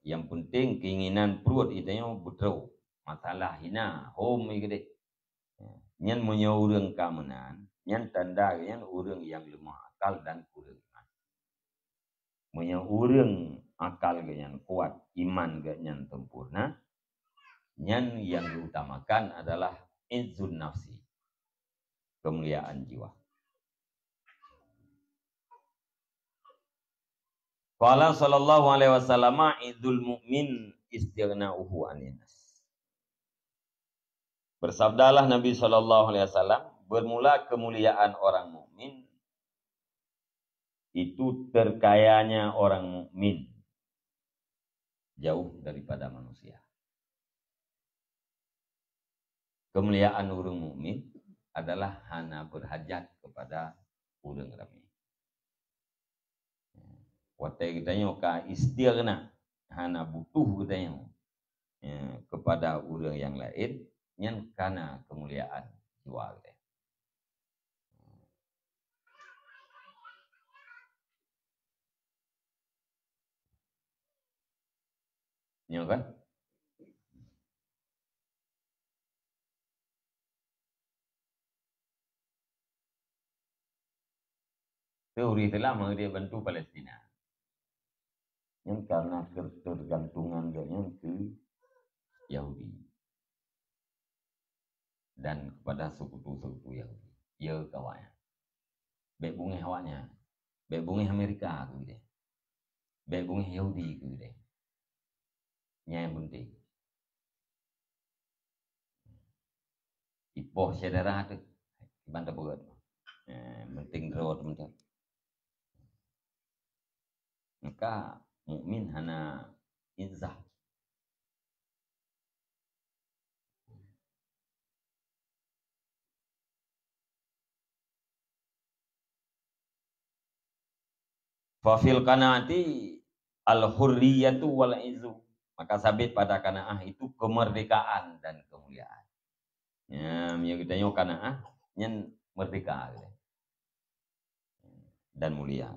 Nyang peunteng keinginan pruet geutanyoe beutôi, masalah hina, hom i keudeh. Nyan meunyoe ureuëng ka meunan, nyan tanda geuhnyan ureuëng nyang leumah akal dan kureueng iman. Meunyoe ureuëng akal geuhnyan kuat, iman geuhnyan sempurna, nyan nyang diutamakan adalah izzun nafsi, keumuliaan jiwa. Qala sallallahu alaihi wasallam, "Izzul mu'min istighna'uhu 'anin nas." Bersabdalah Nabi sallallahu alaihi wasallam, "Bermula kemuliaan orang mukmin itu terkayanya orang mukmin jauh daripada manusia." Keumuliaan ureuëng mukmin adalah hana berhajat kepada ureuëng ramé. Watée geutanyoe ka istighna, hana butuh geutanyoe, ya, kepada ureuëng nyang laén, nyan kana keumuliaan jiwa geutanyoe. Nyoe kan? Teuri telah mengeudiek bantu Palestina. Nyan karena ketergantungan geuhnyan keu Yahudi dan kepada sekutu-sekutu Yahudi. Ya, kawan. Bék bungéh awaknyan. Bék bungéh Amerika keu deh. Bék bungéh Yahudi keu deh. Nyan nyang peunteng. Ipoh syedara teuh, kiban tapeugét. Eh, penting droe teumantong. Maka mukmin hana izzah. Fa fil qanaati al hurriyatu wal izzu. Maka sabit pada qanaah itu kemerdekaan dan kemuliaan. Ya, meunyoe geutanyoe qanaah, nyan merdeka geutanyoe. Dan mulia.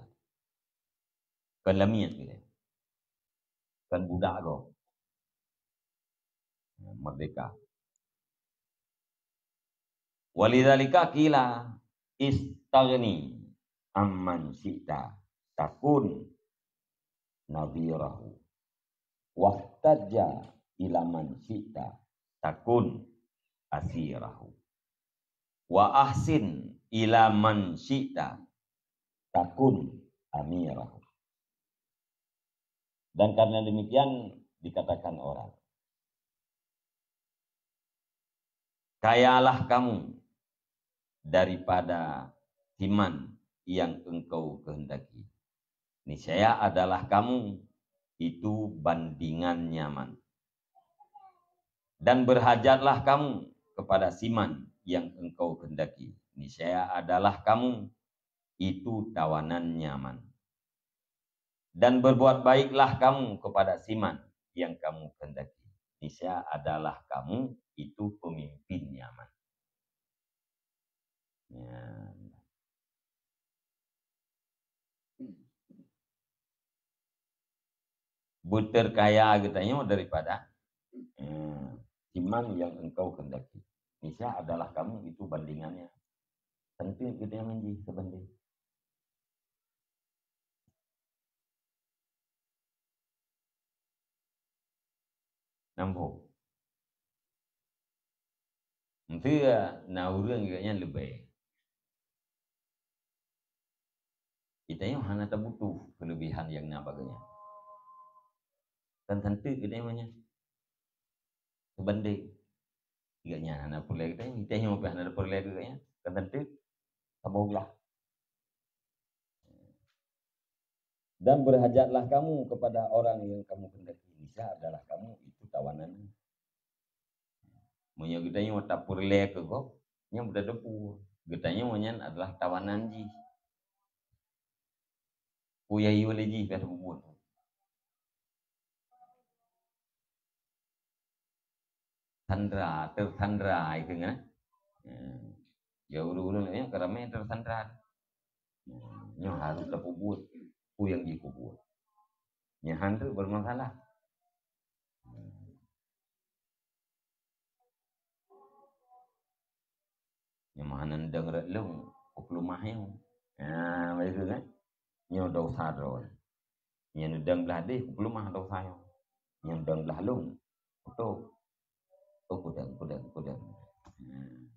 Kon lamiet geutanyoe. Kon budak gob. Ya, merdeka. Walidzalika qila istaghni amman syi'ta takun nadhirahu. Wahtajja ila man syi'ta takun asirahu. Wa ahsin ila man syi'ta takun amirahu. Dan karena demikian dikatakan orang, kayalah kamu daripada siman yang engkau kehendaki. Niscaya adalah kamu itu bandingan nyaman. Dan berhajatlah kamu kepada siman yang engkau kehendaki. Niscaya adalah kamu itu tawanan nyaman. Dan berbuat baiklah kamu kepada siman yang kamu kehendaki. Niscaya adalah kamu itu pemimpin nyaman. Ya. Beuterkaya geutanyoe daripada, eh, siman yang engkau kehendaki. Niscaya adalah kamu itu bandingannya. Tentu geutanyoe jih seubanding. Nampak? Enteuk na ureuëng geuh nyan leubeh. Geutanyoe hana tabutuh keulebihan nyang na bak geuh nyan. Kan tentu geutanyoe nyan. Seubanding. Geuh nyan hana peureulée geutanyoe, geutanyoe pih hana peureulée geuh nyan. Kan tentu saboh glah. Dan berhajatlah kamu kepada orang yang kamu kehendaki. Niscaya adalah kamu itu tawanan. Meunyoe geutanyoe tapeureulée keu gob, nyan buta depu. Geutanyoe nyan adalah tawanan jih. Peue nyang yue lé jih ka tapeubuet. Sandra, tersandra itu kan. Ya. Ya, ureuëng-ureuëng laén ka ramé tersandra. Ya, nyoe harus tapeubuet peue nyang jipeubuet. Nyan han teuk bermasalah. Nyoe meuhan neudong rot lông, kupeulumah nyoe. Nah, begitu kan? Nyoe dosa droe. Nyoe neudong blah deh, kupeulumah dosa nyoe. Nyoe neudong blah lông, kutok. Oh, kudong, kudong, kudong. Nah.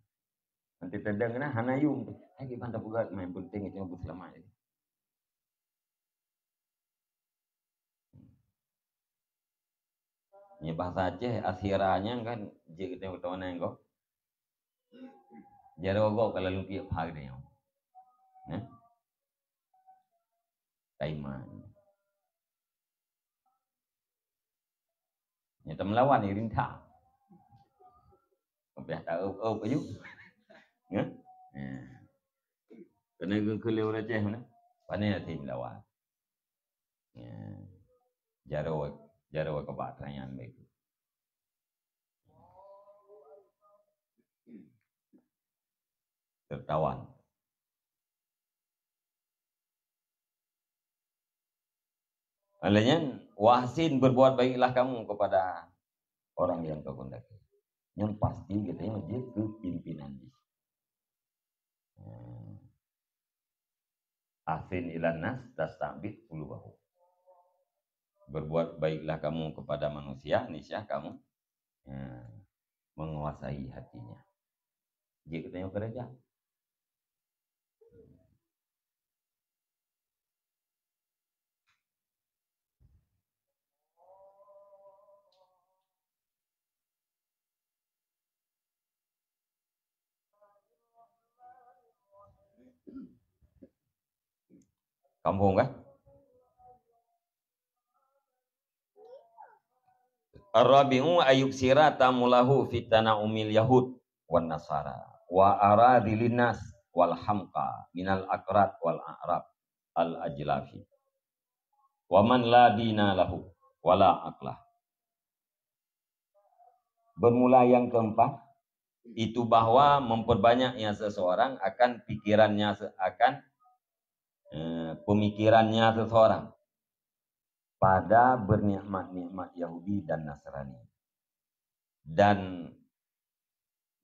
Nanti teudong na hana yum tu. Hai kiban tapeugah main penting itu beuseulamat. Nyoe bahasa Aceh, asira nyan kan jeuet geutanyoe keuturonan gob. Jaroe gob ka lalu piep pha geutanyoe. Nah. Taiman. Nyoe teumelawan ni rinta. Leubeh ta-ôb-ôb aju. Nyoe. Nah. Keuneuk geukheun lé ureuëng Aceh meunan. Pane hase melawan. Ya. Jaroe, jaroe keuba teuranyan baik. Tertawan. Oleh nyan, wahsin berbuat baiklah kamu kepada orang yang kau kehendaki. Yang pasti katanya dia kepimpinan jih. Hmm. Ahsin ilan nas tasta'bid qulubahum. Berbuat baiklah kamu kepada manusia, niscaya kamu, ya, menguasai hatinya. Jeuet geutanyoe keureuja. Paham kan? Ar-rabi'u ayyuksira tamulahu fi tana'umil yahud wan nasara wa aradhilin nas wal hamqa minal akrad wal a'rab al ajlafi wa man la dina lahu wala aqlah. Bermula yang keempat, itu bahwa memperbanyaknya seseorang akan pikirannya se-, akan, eh, pemikirannya seseorang pada bernikmat-nikmat Yahudi dan Nasrani dan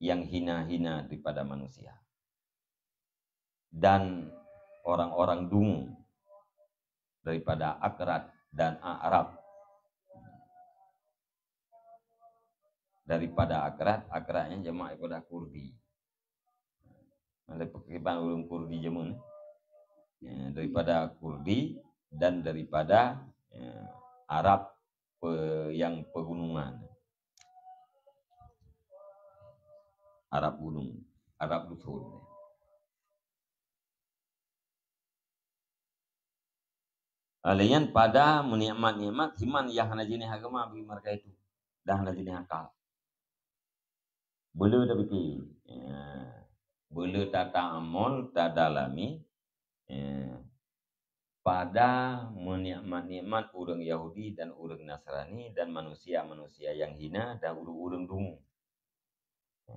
yang hina-hina daripada manusia dan orang-orang dungu daripada akrad dan a'rab. Daripada akrad, akrad nyan jamak daripada Kurdi. Ada pakriban ureuëng Kurdi jameun, eh. Ya, daripada Kurdi dan daripada, ya, Arab pe-, yang pegunungan. Arab gunung, Arab dusun. Lé nyan pada meunikmat-nikmat, himan nyang hana jeuneh agama bagi mereka itu, dan hana jeuneh akal. Beu le tapike, ya, beu le tata'amol, tadalami, ya, pada meunikmat-nikmat ureuëng Yahudi dan ureuëng Nasrani dan manusia-manusia nyang hina dan ureuëng-ureuëng dungu. Ya,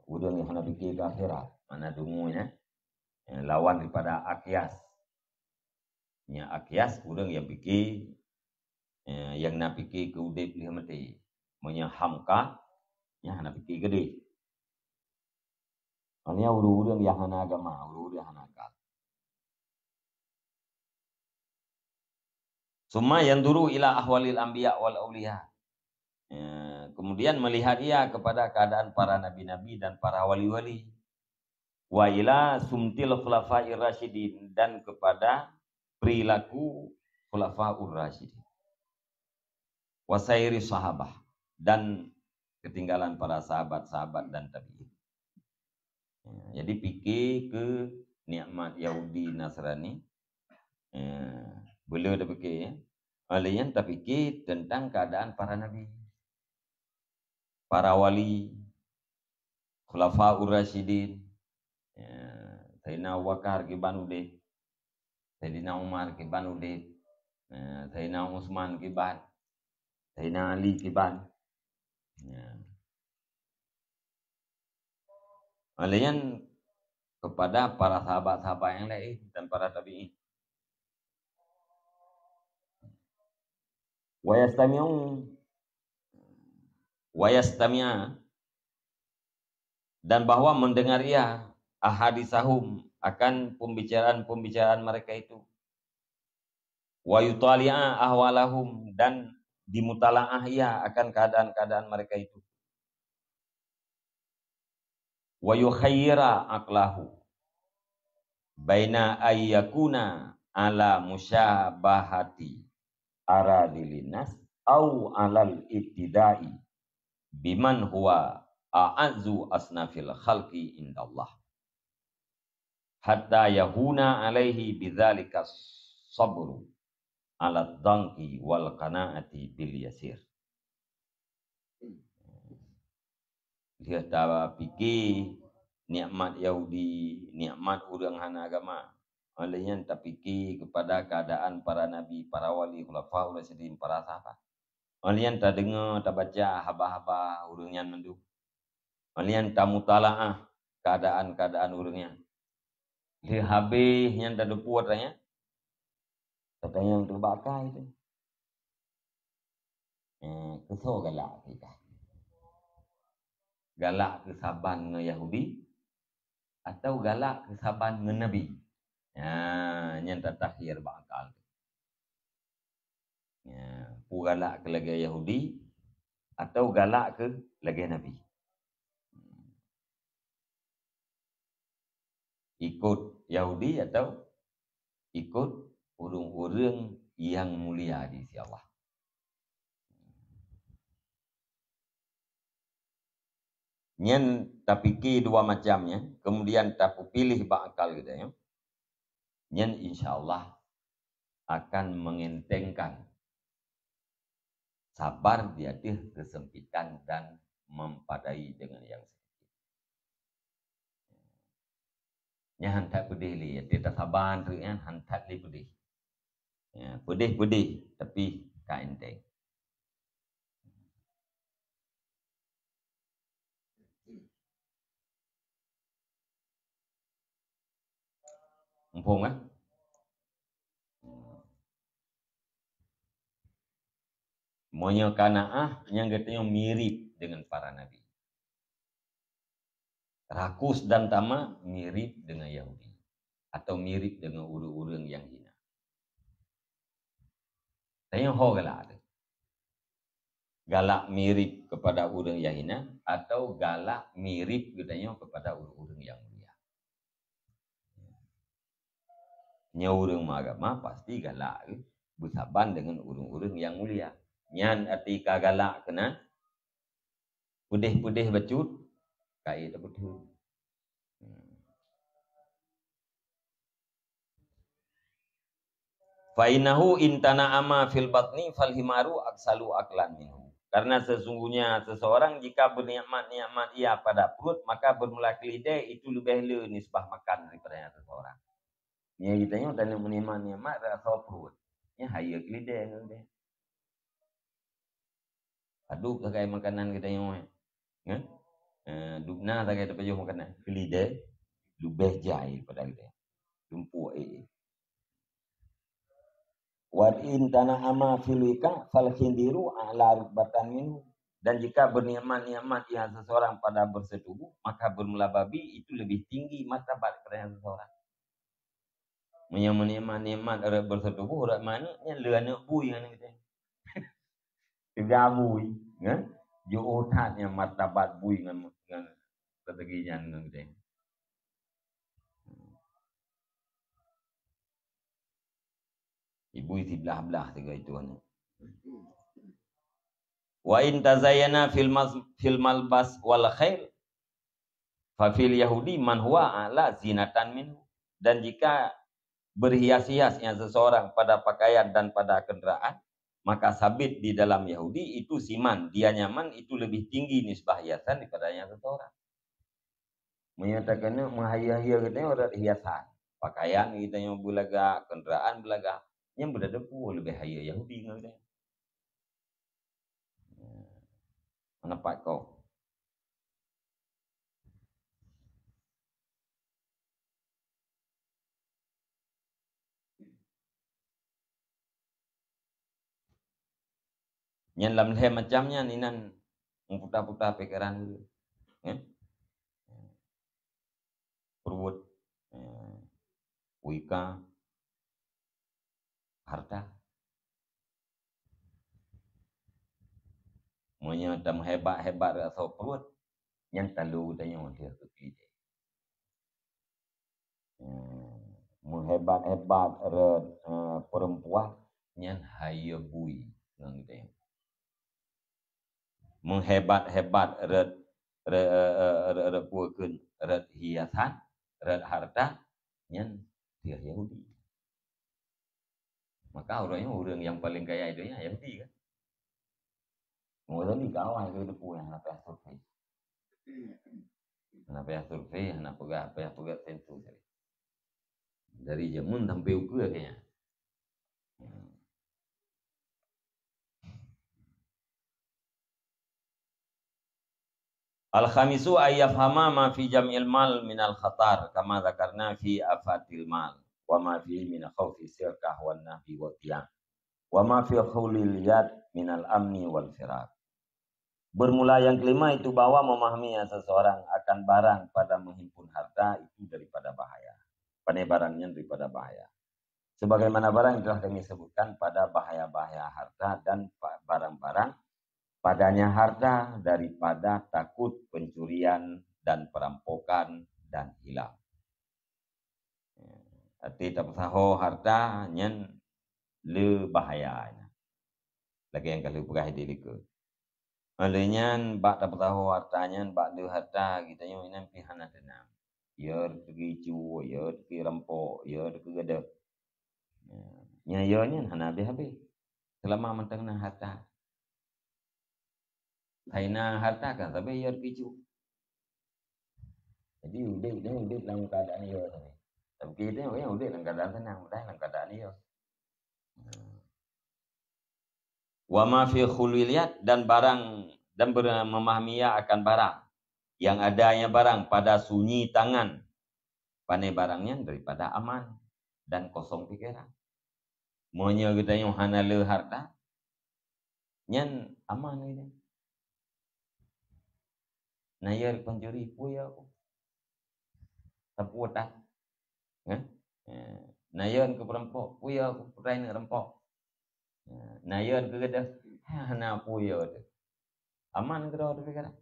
ureuëng nyang hana pike keu akhirat, mana dungu nyan, ya, lawan daripada akyas. Nyan akyas ureuëng nyang pike, eh, nyang na pike keu udeb lheueh maté. Meunyoe hamka, nyan hana pike keudeh. Nyan ureuëng-ureuëng nyang hana agama, ureuëng-ureuëng nyang hana akal. Summa yanzuru ila ahwalil anbiya wal auliya. Ya, kemudian melihat ia kepada keadaan para nabi-nabi dan para wali-wali. Wa ila sumtil khulafair rasyidin, dan kepada perilaku khulafaur rasyidin. Wa sairi sahabah, dan ketinggalan para sahabat-sahabat dan tabi'in. Ya, jadi pike keu nikmat Yahudi Nasrani, ya, beu le tapike, ya. Lé nyan tapike tentang keadaan para nabi, para wali, khulafaur rasyidin, ya, Saidina Abu Bakar kiban udeb, Saidina Umar kiban udeb, ya, Saidina Utsman kiban, Saidina Ali kiban. Ya. Lé nyan kepada para sahabat-sahabat nyang laén dan para tabi'in. Wa yastami'u, wa yastami'a, dan bahwa mendengar ia ahadisahum, akan pembicaraan-pembicaraan mereka itu. Wa yutali'a ahwalahum, dan dimutalaah ia akan keadaan-keadaan mereka itu. Wa yukhayyira aqlahu baina ayyakuna ala musyabahati aradhilin nas au alal ibtida'i biman huwa a'azzu asnafil khalqi indallah, hatta yahuna alaihi bidzalika sabru ala dzanqi wal qanaati bil yasir. Lheueh tapike nikmat Yahudi, nikmat ureuëng hana agama, lé nyan tapike kepada keadaan para nabi, para wali, khulafaur rasyidin, para sahabat. Lé nyan tadeungoe, tabaca haba-haba ureuëng nyan mandum. Lé nyan tamutalaah keadaan-keadaan ureuëng nyan. Lheueh habéh nyan tateupeue atra nyan, tatanyong teubak akai teuh. Eh, keusoe galak keu kah? Galak keu saban ngon Yahudi atau galak keu saban ngon Nabi? Nyan, nyan tatakhir bak akal. Nyan, peue galak keu lagée Yahudi atau galak keu lagée Nabi? Ikot Yahudi atau ikot ureuëng-ureuëng nyang mulia di sisi Allah. Nyan tapike dua macam nyan, kemudian tapeupiléh bak akal geutanyoe. Nyan insya Allah akan mengentengkan sabar di ateueh keusempitan dan mempadai dengan yang sempit. Nyan han that peudeh lé, até tasaban treuk nyan han that lé peudeh. Ya, peudeh-peudeh, tapi ka enteng. Muphom, kan? Meunyoe qanaah, nyang geutanyoe mirip dengan para nabi. Rakus dan tama mirip dengan Yahudi atau mirip dengan ureuëng-ureuëng nyang hina. Tanyoe ho galak tu. Galak mirip kepada ureuëng nyang hina atau galak mirip geutanyoe kepada ureuëng-ureuëng nyang mulia. Nyoe ureuëng meuagama pasti galak beusaban dengan ureuëng-ureuëng nyang mulia. Nyan até ka galak keunan, peudeh-peudeh bacut, ka ék tapeuteuet. Hmm. Fa innahu in tana'ama fil batni fal himaru aksalu aklan minhu. Karena sesungguhnya seseorang jika bernikmat-nikmat ia pada perut, maka bermula keledai itu lebih le nisbah makan daripadanya seseorang. Nyan geutanyoe taneuk meunikmat-nikmat rasa perut. Nyan hayeue keledai ngon deh. Padub sagai makanan geutanyoe, eh. Kan? Eh, dubna sagai tapajoh makanan. Keulidé leubeh jai pada geutanyoe. Lumpuk, eh, eh. Wa in tana'ama fil wika fal khinziru a'la rutbatan minhu. Dan jika bernikmat-nikmat ia seseorang pada bersetubuh, maka bermula babi itu lebih tinggi martabat daripada seseorang. Meunyoe meunikmat-nikmat rot bersetubuh, rot manéh, nyan le aneuëk bui ngon geutanyoe. Teuga bui, kan? Jiôh that nyan martabat bui ngon, ngon rezeki nyan ngon geutanyoe. Bui siblah-blah sigoe itu aneuëk. Wa in tazayyana fil mas-, fil malbas wal khail, fa fil yahudi man huwa a'la zinatan minhu. Dan jika berhias-hias yang seseorang pada pakaian dan pada kenderaan, maka sabit di dalam Yahudi itu siman, dia nyaman itu lebih tinggi nisbah hiasan daripada yang seseorang. Meunyoe takeuneuk meuhayeue-hayeue geutanyoe rot hiasan, pakaian geutanyoe beulagak, kenderaan beulagak, nyan beudada peue leubeh hayeue Yahudi ngon geutanyoe. Meunapat kau. Nyan lam lhée macam nyan inan meuputa-puta pikeran geuh. Eh? Pruet, eh, wika, harta. Meunyoe tameuhebat-hebat rot asoe pruet, nyan talu tanyoe lheueh keu keulidé. Hmm, meuhebat-hebat rot, eh, peurempuan, nyan hayeue bui ngon geutanyoe. Meuhebat-hebat rot, rot, rot, rot, rot peue kheun, rot hiasan, rot harta, nyan tiah Yahudi. Maka ureuëng nyoe ureuëng nyang paleng kaya di donya Yahudi kan. Ureuëng di kawai ke depu nyang hana payah survei. Hana payah survei, hana peugah, payah peugah sensus. Dari jameun sampai ukeue kayaknya. Al-khamisu ay yafhama ma fi jam'il mal minal khatar kama dzakarna fi afatil mal wa ma fi min khaufi sirqah wan nahbi wa tiyan wa ma fi khulil yad minal amni wal firaq. Bermula yang kelima itu bahwa memahami seseorang akan barang pada menghimpun harta itu daripada bahaya. Pane barang nyan daripada bahaya. Sebagaimana barang yang telah kami sebutkan pada bahaya-bahaya harta dan pa-, barang-barang padanya harta daripada takut pencurian dan perampokan dan hilang. Até tapeusaho harta nyan le bahaya nyan. Lagée nyang ka lheueh peugah di likot. Oleh nyan, bak tapeusaho harta nyan, bak le harta geutanyoe inan pih hana teunang. Ya teuki cu, ya teuki rampok, ya teuki gadôh. Ya. Nyan yo nyan hana habéh-habéh. Selama mantong na harta. Hai na harta kan, tapi yo kicuk. Jadi udép ni udép dalam keadaan yo tadi. Tapi kita orang udép dalam keadaan senang, bukan dalam keadaan yo. Wa ma fi khulwil yad, dan barang, dan ber-, memahami ia akan barang. Yang adanya barang pada sunyi tangan. Pane barang nyan daripada aman dan kosong pikiran. Meunyoe geutanyoe hana le harta, nyan aman geutanyoe. Na yo pancuri, peue yo aku? Sapeue tan? Eh? Eh, na yo keu peurampok, peue yo aku? Putai neuk rampok. Eh, na yo keu geudah, hana peue yo teuh. Aman keudroe teuh pikiran.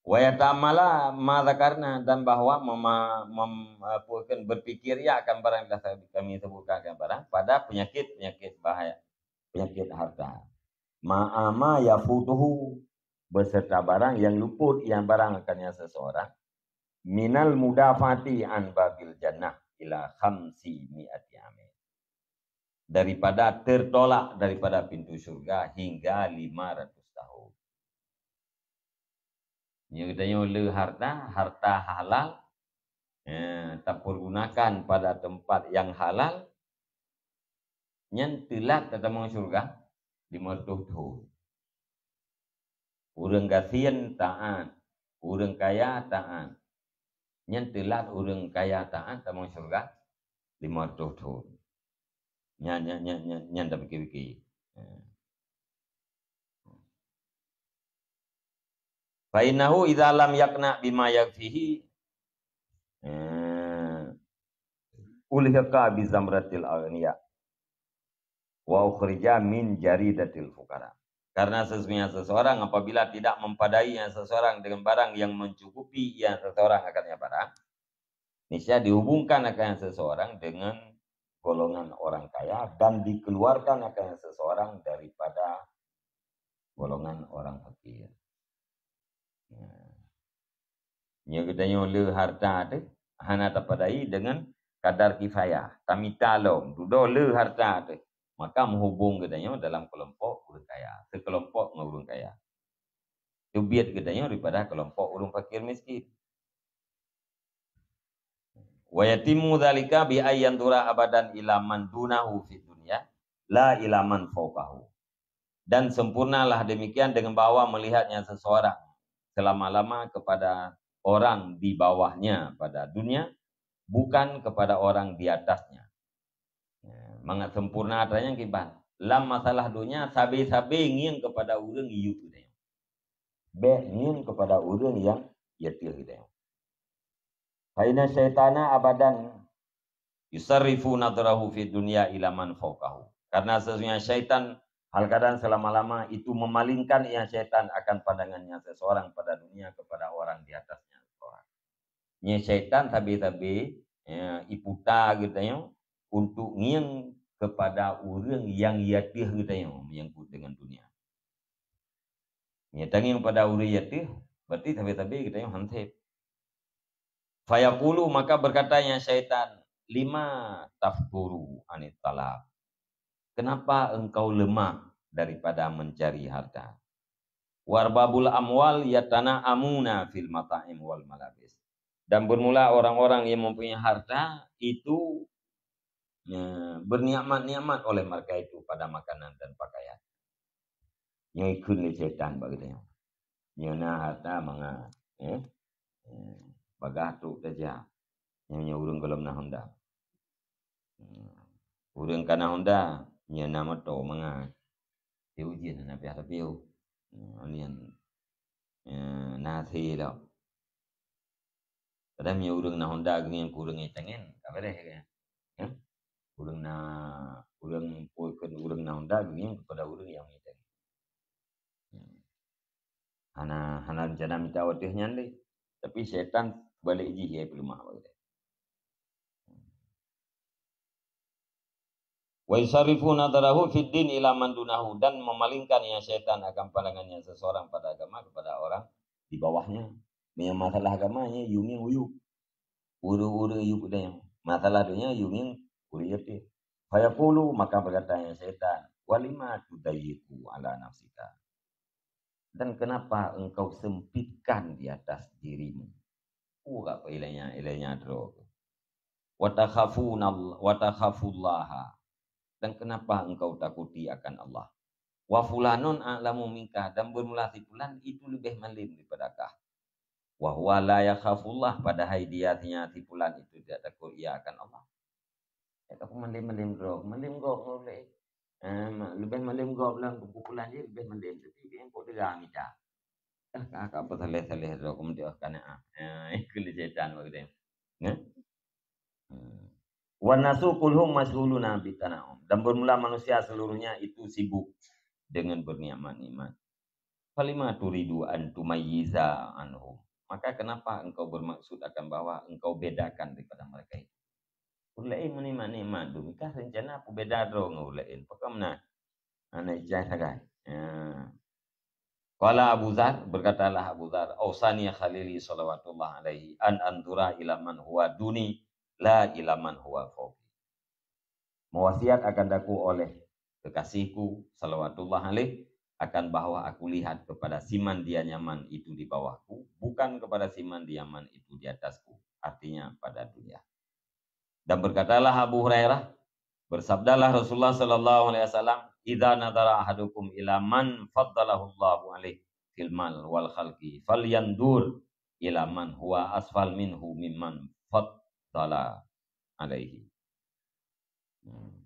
Wa yata'ammala ma dzakarna, dan bahwa mema-, mem-, apa kan, berpikir ia akan barang yang telah kami sebutkan akan barang pada penyakit-penyakit bahaya, penyakit harta. Ma'a ma yafutuhu, beserta barang yang luput, yang barang akan yang seseorang, minal mudafati an babil jannah ila khamsi mi'ati amin. Daripada tertolak daripada pintu syurga hingga lima ratus tahun. Nyoe geutanyoe le harta, harta halal, eh, tapergunakan pada tempat yang halal, nyan teulat tatamong syurga lima ratus thon. Ureuëng gasien taát, ureuëng kaya taát. Nyan teulat ureuëng kaya taát tamong syurga lima ratus thon. Nyan, nyan, nyan, nyan, nyan tapikir-pikir. Ha. Fa innahu idza lam yaqna bima yakfihi, eh, ulhiqa bi zamratil aghniya wa ukhrija min jaridatil fuqara. Karena sesungguhnya seseorang apabila tidak mempadai yang seseorang dengan barang yang mencukupi yang seseorang akan yang barang, niscaya dihubungkan akan yang seseorang dengan golongan orang kaya dan dikeluarkan akan yang seseorang daripada golongan orang fakir. Ya. Nyoe geutanyoe le harta teuh hana tapadai dengan kadar kifayah. Tamita lom, dudoe le harta teuh. Maka meuhubung geutanyoe dalam kelompok ureuëng kaya, sekelompok ngon ureuëng kaya. Teubiet geutanyoe daripada kelompok ureuëng fakir miskin. Wa yatimmu dzalika bi ayyan tura abadan ila man dunahu fid dunya, la ila man fauqahu. Dan sempurnalah demikian dengan bahwa melihatnya seseorang selama-lama kepada orang di bawahnya pada dunia, bukan kepada orang di atasnya. Ya, mangat sempurna atra nyan kiban. Lam masalah dunia, sabe-sabe ngieng kepada ureuëng yue geutanyoe. Bék ngieng kepada ureuëng nyang yateuh geutanyoe. Fa inna syaitana abadan yusarrifu nadrahu fid dunya ila man fauqahu. Karena sesungguhnya syaitan hal kadang selama-lama itu memalingkan ia syaitan akan pandangannya seseorang pada dunia kepada orang di atasnya seseorang. Nyoe syaitan sabe-sabe, ya, iputa geutanyoe untuk ngieng kepada ureuëng nyang yateuh geutanyoe menyangkut dengan dunia. Nyoe tangieng pada ureuëng yateuh, berarti sabe-sabe geutanyoe han sép. Fayaqulu, maka berkatanya syaitan, "Lima tafturu anit talab? Kenapa engkau lemah daripada mencari harta?" Warbabul amwal yatana amuna fil mata'im wal malabis. Dan bermula orang-orang yang mempunyai harta itu, ya, bernikmat-nikmat oleh mereka itu pada makanan dan pakaian. Nyoe ikheun lé syaitan bak geutanyoe. Nyoe na harta mangat, eh? Eh, bagah trok tajak. Nyoe, nyoe ureuëng gohlom na Honda. Hmm. Ureuëng ka na Honda, nyoe na moto mangat. Piôh jih na piah tapiôh. Hmm, nyan, eh, na si lom. Padahai meunyoe ureuëng na Honda geungieng keu ureuëng nyang tangen, ka beureh kan? Hah? Ureuëng na, ureuëng, ureuëng na Honda geungieng kepada ureuëng nyang tangen. Hana, hana rencana mita watèe nyan lé. Tapi syaitan balik jih ya peuleumah bak geutanyoe. Wa yusarrifu nadharahu fid din ila man dunahu, dan memalingkan ya syaitan akan pandangannya seseorang pada agama kepada orang di bawahnya. Meunyoe masalah agama, nyan yue ngieng u yue. Ureuëng-ureuëng yub deh. Masalah donya yub ngieng ureuëng yatim. Fayaqulu, maka berkata yang setan, "Walima tudayyiqu ala nafsika?" Dan kenapa engkau sempitkan di atas dirimu? Peue ka ilée nyan, ilée nyan droe. "Wa takhafuna, wa takhafullaha." Dan kenapa engkau takuti akan Allah? "Wa fulanun a'lamu minka," dan bermula si fulan itu lebih malem daripada kah. "Wa huwa la yakhafullah," padahai dia, si fulan itu tidak takut ia akan Allah. Ya, aku malem-malem droe, malem gob ngon ulée. Eh, ma-, lebih malem gob lah, buku pulan je lebih malem, tapi dia kok dega mita. Ah, ka, ka apa saleh-saleh droe, kemudian kana ah. Eh, ikut setan bagi dia. Ya? Hmm. "Wan nasu kulluhum masyghuluna bitana'um." Dan bermula manusia seluruhnya itu sibuk dengan bernikmat-nikmat. "Falima turidu an tumayyiza anhum?" Maka kenapa engkau bermaksud akan bahwa engkau bedakan daripada mereka itu? Ureuëng laén meunikmat-nikmat dum, kah rencana peubeda droe ngon ureuëng laén. Pakon meunan? Hana ijai sagai. Ya. Qala Abu Dzar, berkatalah Abu Dzar, "Ausani khalili salawatullah alaihi an anzura ila man huwa duni la ila man huwa fauqi." Mewasiat akan aku oleh kekasihku, salawatullah alaih, akan bahwa aku lihat kepada siman dia nyaman itu di bawahku, bukan kepada siman dia nyaman itu di atasku, artinya pada dunia. Dan berkatalah Abu Hurairah, bersabdalah Rasulullah sallallahu alaihi wasallam, "Idza nadhara ahadukum ila man faddalahu Allahu alaihi fil mal wal khalqi, falyandur ila man huwa asfal minhu mimman faddala alaihi." Hmm.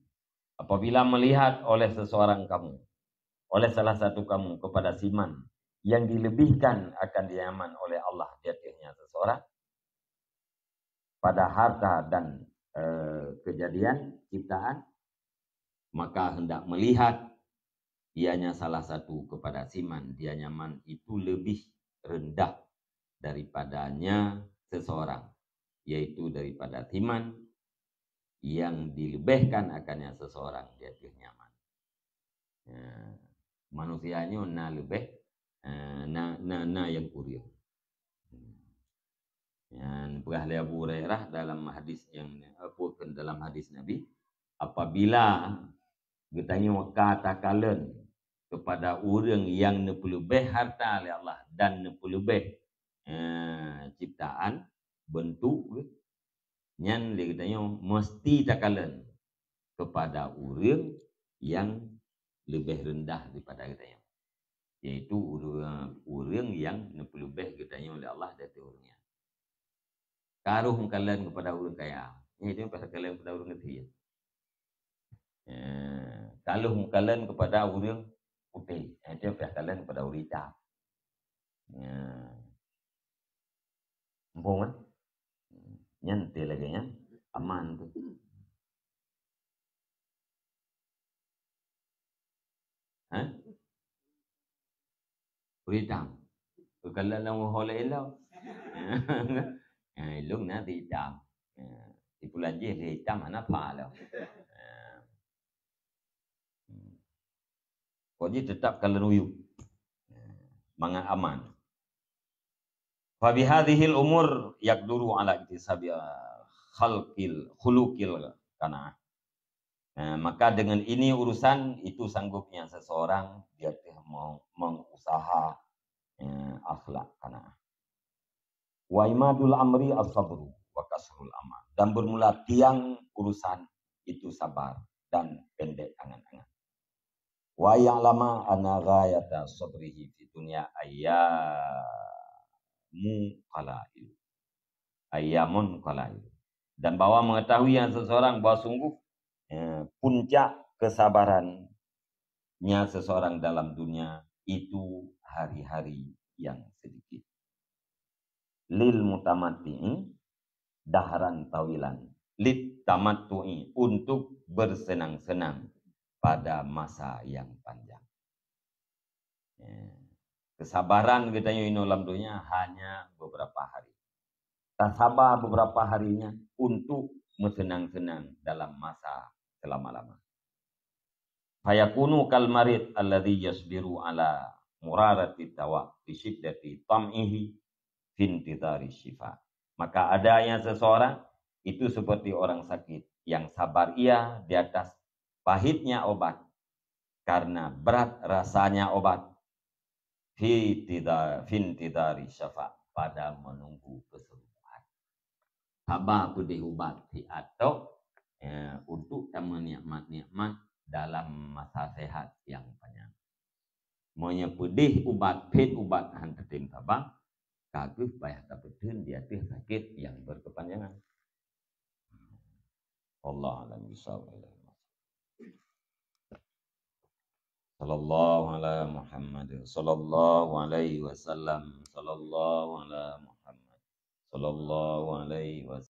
Apabila melihat oleh seseorang kamu, oleh salah satu kamu kepada siman yang dilebihkan akan dia nyaman oleh Allah di atasnya seseorang, pada harta dan, eh, kejadian ciptaan, maka hendak melihat ianya salah satu kepada siman dia nyaman itu lebih rendah daripadanya seseorang, yaitu daripada siman yang dilebihkan akannya seseorang di atas nyaman. Ya, manusia nyoe na leubeh, eh, na, na, na nyang kureueng. Nyan peugah lé Abu Hurairah dalam hadis nyang, eh, bukan dalam hadis Nabi, apabila geutanyoe ka takalon kepada ureuëng nyang neupeuleubeh harta lé Allah dan neupeuleubeh, eh, ciptaan, bentuk, nyan lé geutanyoe meusti takalon kepada ureuëng nyang leubeh reundah daripada geutanyoe, yaitu ureuëng, ureuëng nyang neupeuleubeh geutanyoe lé Allah dari ureuëng nyan. Ka roh meukalon kepada ureuëng kaya, nyan itu payah kalon kepada ureuëng geuthie. Eh, ka roh meukalon kepada ureuëng putéh, nyan itu payah kalon kepada ureuëng itam. Ya. Muphom, kan? Nyan teuh lagée nyan, aman teuh. Hah? Ureuëng itam. Kalau lam ho laén lom. Ya, ilong na di itam. Ya, di pulan jih di itam hana pha lom. Ya. Hmm. Kok jih tetap kalon uyueb. Mangat aman. Fa bihadzihil umur yaqduru ala iktisabi khalqil khuluqil qanaah. Nah, maka dengan ini urusan itu sanggupnya seseorang dia teuh mau mengusaha, eh, akhlak qanaah. Wa imadul amri as-sabru wa kasrul amal. Dan bermula tiang urusan itu sabar dan pendek angan-angan. Wa ya'lama anna ghayata sabrihi fid dunya ayyamu qalail. Ayyamun qalail. Dan bahwa mengetahui yang seseorang bahwa sungguh, eh, puncak kesabarannya seseorang dalam dunia itu hari-hari yang sedikit. Lil mutamatti'i dahran tawilan. Lit tamattu'i, untuk bersenang-senang pada masa yang panjang. Ya. Kesabaran geutanyoe inoe lam donya hanya beberapa hari. Tasaba beberapa harinya untuk bersenang-senang dalam masa selama-lama. Fayakunu kal marid alladzi yasbiru ala murarati dawa li syiddati tam'ihi fi intidhari syifa. Maka adanya seseorang itu seperti orang sakit yang sabar ia di atas pahitnya obat, karena berat rasanya obat, fi tida-, fintidari syafa, pada menunggu kesembuhan. Saba peudeh ubat siat tok, eh, untuk tameunikmat-nikmat dalam masa sehat yang panjang. Meunyoe peudeh ubat, phét ubat han tatem saba, ka kheueh payah tapeutheun di ateueh sakét nyang berkepanjangan. Wallahu a'lam bishawab. Sallallahu ala Muhammad, sallallahu alaihi wasallam, sallallahu ala Muhammad, sallallahu alaihi wasallam.